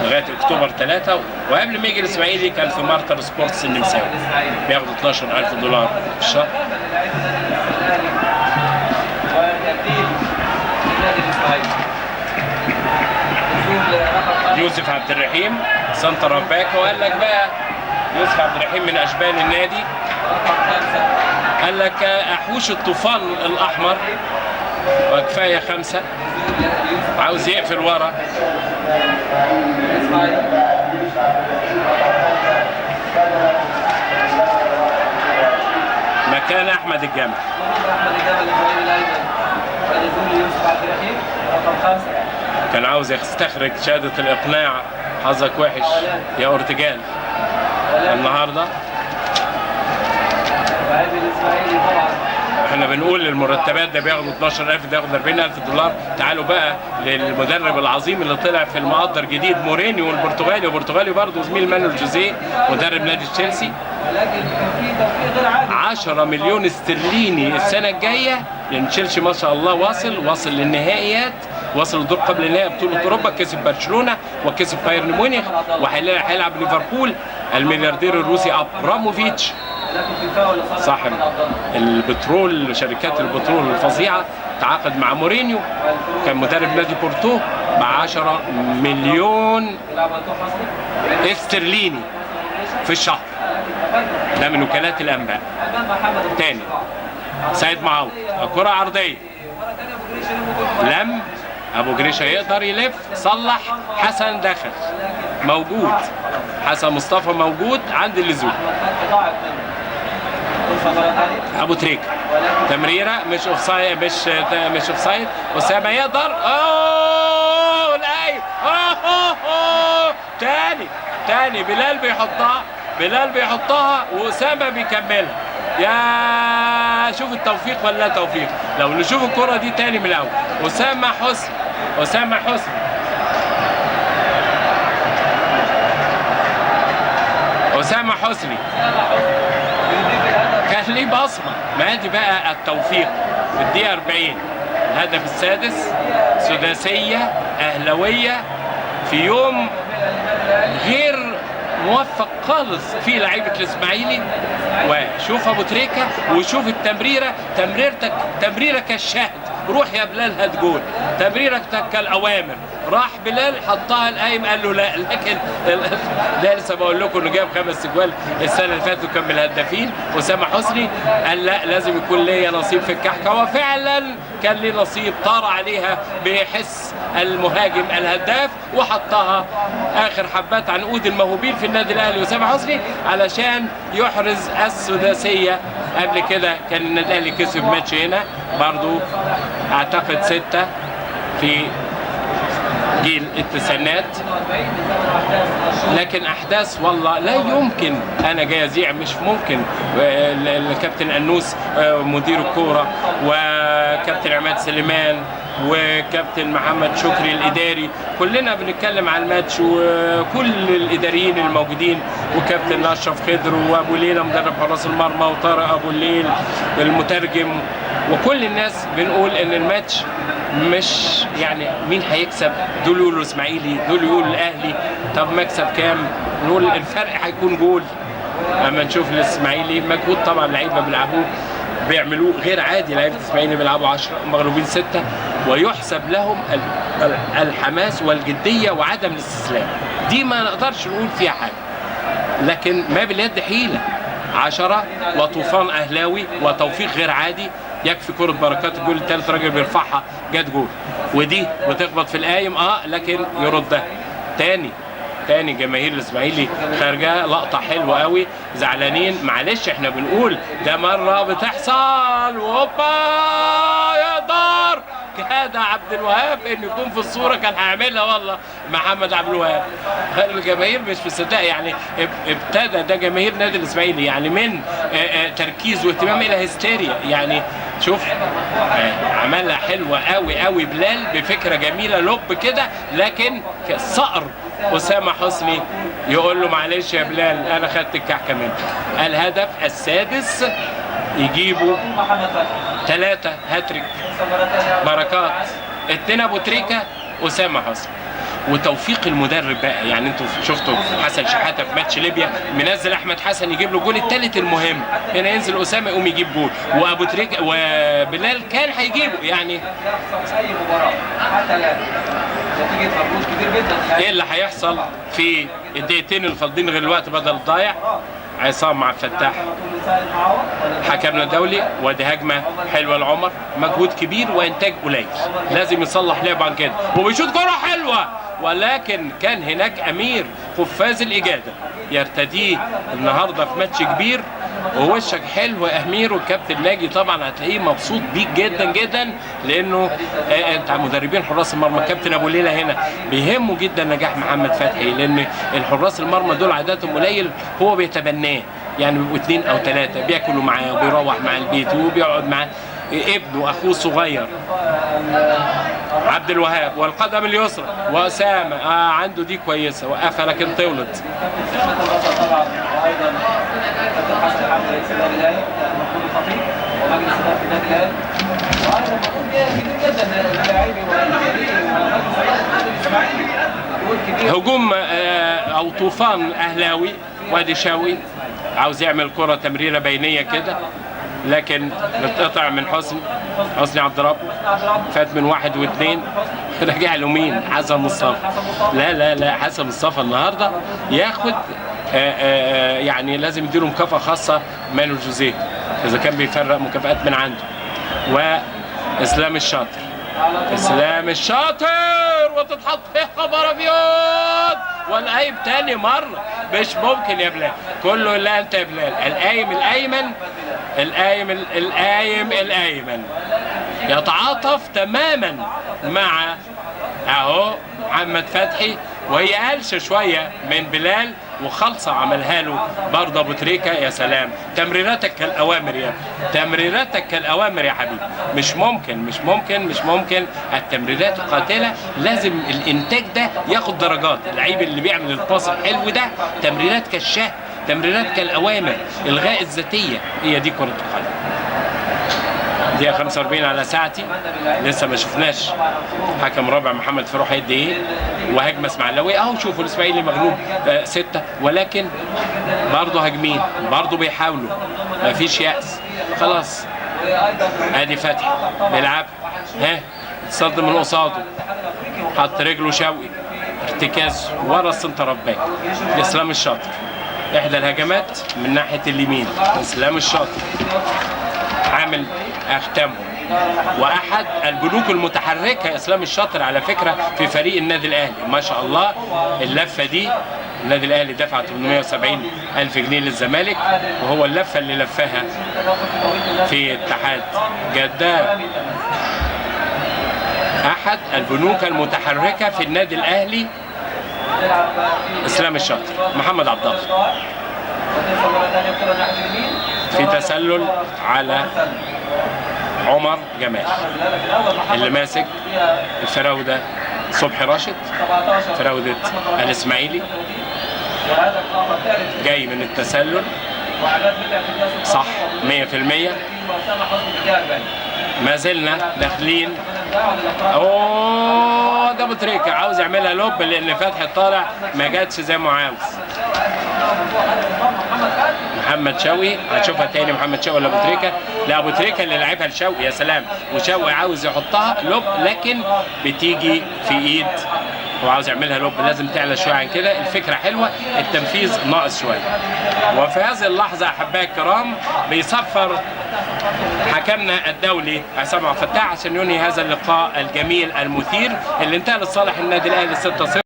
لغاية اكتوبر 3، وقبل ما يجي الاسماعيلي كان في مارتر سبورتس النمساوي بياخد 12000 دولار في الشهر. يوسف عبد الرحيم center back، وقال لك بقى يوسف عبد الرحيم من اشبال النادي، قال لك احوش الطوفان الاحمر وكفاية 5، عاوز يقفل ورا. مكان احمد الجمل. كان عاوز يستخرج شهادة الاقناع، حظك وحش يا اورتجال النهارده. احنا بنقول للمرتبات ده بياخدوا 12000، ده ياخد 40000 دولار. تعالوا بقى للمدرب العظيم اللي طلع في المقدر جديد، مورينيو البرتغالي، وبرتغالي برضه زميل مانويل جوزيه مدرب نادي تشيلسي. 10 مليون استرليني السنة الجاية، لان تشيلسي ما شاء الله واصل للنهائيات، وصل لدور قبل النهائي بطوله اوروبا، كسب برشلونة وكسب بايرن ميونخ، وهيلعب ليفربول. الملياردير الروسي ابراموفيتش صاحب البترول، شركات البترول الفظيعة، تعاقد مع مورينيو، كان مدرب نادي بورتو، ب 10 مليون استرليني في الشهر. ده من وكالات الانباء. تاني سيد معوض، كرة عرضية، لم ابو جريشه يقدر يلف، صلح، حسن دخل، موجود حسن مصطفى موجود عند اللزوم. ابو تريكه تمريره مش offside، مش offside، اسامة يقدر، اوه الاي، اوه تاني تاني، بلال بيحطها، بلال بيحطها واسامة بيكملها. يا شوف التوفيق ولا توفيق. لو نشوف الكرة دي تاني من الاول، اسامة حسني، اسامة حسني، اسامة حسني كان ليه بصمة. ما دي بقى التوفيق في الدقيقة 40، الهدف السادس، سداسيه اهلاويه في يوم غير موفق خالص في لعيبة الاسماعيلي. وشوف ابو تريكه وشوف التمريره، تمريرتك تمريره كالشهد، روح يا بلال هات جول، تمريرتك كالاوامر، راح بلال حطها القايم قال له لا، لكن ده لسه بقول لكم انه جاب 5 اجوال السنة اللي فاتت وكان من الهدافين. اسامه حسني قال لا لازم يكون ليا نصيب في الكحكه، وفعلا كان ليه نصيب، طار عليها بحس المهاجم الهداف وحطها اخر حبات عنقود الموهوبين في النادي الاهلي اسامه حسني علشان يحرز السداسيه. قبل كده كان النادي الاهلي كسب ماتش هنا برضو اعتقد 6 في جيل التسعينات، لكن احداث والله لا يمكن، انا جاي ازيع مش ممكن. الكابتن انوس مدير الكورة، وكابتن عماد سليمان، وكابتن محمد شكري الاداري، كلنا بنتكلم على الماتش، وكل الاداريين الموجودين، وكابتن اشرف خضر، وابو ليلى مدرب حراس المرمى، وطارق ابو الليل المترجم، وكل الناس بنقول ان الماتش مش يعني مين هيكسب، دول يقولوا الاسماعيلي، دول يقولوا الاهلي، طب مكسب كام؟ نقول الفرق هيكون جول. اما نشوف الاسماعيلي مجهود طبعا، لعيبة بيلعبوه بيعملوه غير عادي، لعيبة الاسماعيلي بيلعبوا 10 مغلوبين 6، ويحسب لهم الحماس والجديه وعدم الاستسلام، دي ما نقدرش نقول فيها حاجة، لكن ما باليد حيله. 10 وطوفان اهلاوي وتوفيق غير عادي، يكفي كرة بركات الجول الثالث راجل بيرفعها جت جول، ودي بتخبط في القايم لكن يردها تاني. جماهير الاسماعيلي خارجه لقطة حلوة قوي، زعلانين معلش احنا بنقول ده مرة بتحصل، وهوبا يا دار كاد عبد الوهاب انه يكون في الصورة، كان هيعملها والله محمد عبد الوهاب. الجماهير مش مصدقه يعني، ابتدى ده جماهير نادي الاسماعيلي يعني من تركيز واهتمام الى هستيريا يعني. شوف عملها حلوة قوي قوي بلال بفكره جميلة لب كده، لكن صقر اسامه حسني يقول له معلش يا بلال انا خدت الكحكه منك. الهدف السادس يجيبوا 3 هاتريك بركات، 2 ابو تريكه، اسامه حسني. وتوفيق المدرب بقى، يعني انتوا شفتوا حسن شحاته في ماتش ليبيا منزل احمد حسن يجيب له جول الثالث المهم، هنا ينزل اسامة يقوم يجيب جول، وابو تريكه وبلال كان هيجيبه يعني. ايه اللي هيحصل في الدقيقتين الفاضلين غير الوقت بدل الضايع؟ عصام عبد الفتاح حكمنا الدولي، وادي هجمة حلوة لعمر، مجهود كبير وانتاج قليل، لازم يصلح لعبه عن كده، وبيشوط كره حلوة، ولكن كان هناك امير قفاز الاجاده يرتديه النهارده في ماتش كبير، ووشك حلو يا امير. والكابتن ناجي طبعا هتلاقيه مبسوط بيك جدا جدا، لانه انت مدربين حراس المرمى الكابتن ابو ليلى هنا بيهمه جدا نجاح محمد فتحي، لان الحراس المرمى دول عددهم قليل، هو بيتبناه يعني، بيبقوا 2 أو 3 بياكلوا معاه وبيروح معاه البيت وبيقعد معاه ابنه اخوه الصغير عبد الوهاب. والقدم اليسرى واسامة عنده دي كويسة وقفها لكن طولت. هجوم او طوفان اهلاوي، وادي شاوي عاوز يعمل كره تمريره بينيه كده، لكن بتقطع من حسني عبد ربه، فات من 1 و2، رجع له مين؟ حسن مصطفى. لا لا لا، حسن مصطفى النهارده ياخد يعني لازم يديله مكافأة خاصة مانو جوزيه اذا كان بيفرق مكافآت من عنده. واسلام الشاطر، اسلام الشاطر وتتحط يا خبر ابيض، والقايم تاني مرة مش ممكن يا بلال، كله لا انت يا بلال. القايم الايمن، القايم القايم الايمن يتعاطف تماما مع اهو محمد فتحي، وهي قلشه شوية من بلال وخلصه عملها له برضه ابو تريكه. يا سلام، تمريراتك كالاوامر يا تمريراتك كالاوامر يا حبيبي، مش ممكن مش ممكن مش ممكن. التمريرات القاتلة لازم الانتاج ده ياخد درجات، اللعيب اللي بيعمل الباص الحلو ده تمريرات كالشهد، تمريرات كالاوامر، الغاء الذاتية، هي دي كره القدم. دقيقة 45 على ساعتي، لسه ما شفناش حكم رابع محمد فاروق هيدي ايه، وهجمه اسماعيلاويه اهو. شوفوا الاسماعيلي مغلوب 6، ولكن برضه هاجمين، برضه بيحاولوا، مفيش يأس خلاص. ادي فتحي بيلعب، ها اتصد من قصاده، حط رجله شوقي، ارتكاز ورا ال center back اسلام الشاطر. احدى الهجمات من ناحية اليمين، اسلام الشاطر عامل اختامهم، واحد البنوك المتحركة اسلام الشاطر على فكرة في فريق النادي الاهلي ما شاء الله. اللفة دي النادي الاهلي دفع 870 الف جنيه للزمالك، وهو اللفة اللي لفها في اتحاد جده. احد البنوك المتحركة في النادي الاهلي اسلام الشاطر. محمد عبد الله في تسلل على عمر جمال اللي ماسك الفراوده صبحي راشد، فراوده الاسماعيلي، جاي من التسلل صح 100%. ما زلنا داخلين. اوه ده ابو تريكه عاوز يعملها لوب، لان فتحي طالع ما جاتش زي ما عاوز. محمد شوقي هتشوفها تاني، محمد شوقي ولا ابو تريكه؟ لا ابو تريكه اللي لعبها لشوقي، يا سلام. وشوقي عاوز يحطها lob لكن بتيجي في ايد، هو عاوز يعملها lob، لازم تعلى شوية عن كده. الفكرة حلوة، التنفيذ ناقص شوية. وفي هذه اللحظة احبائي الكرام بيصفر حكمنا الدولي عصام عبد الفتاح عشان ينهي هذا اللقاء الجميل المثير اللي انتهى لصالح النادي الاهلي 6-0.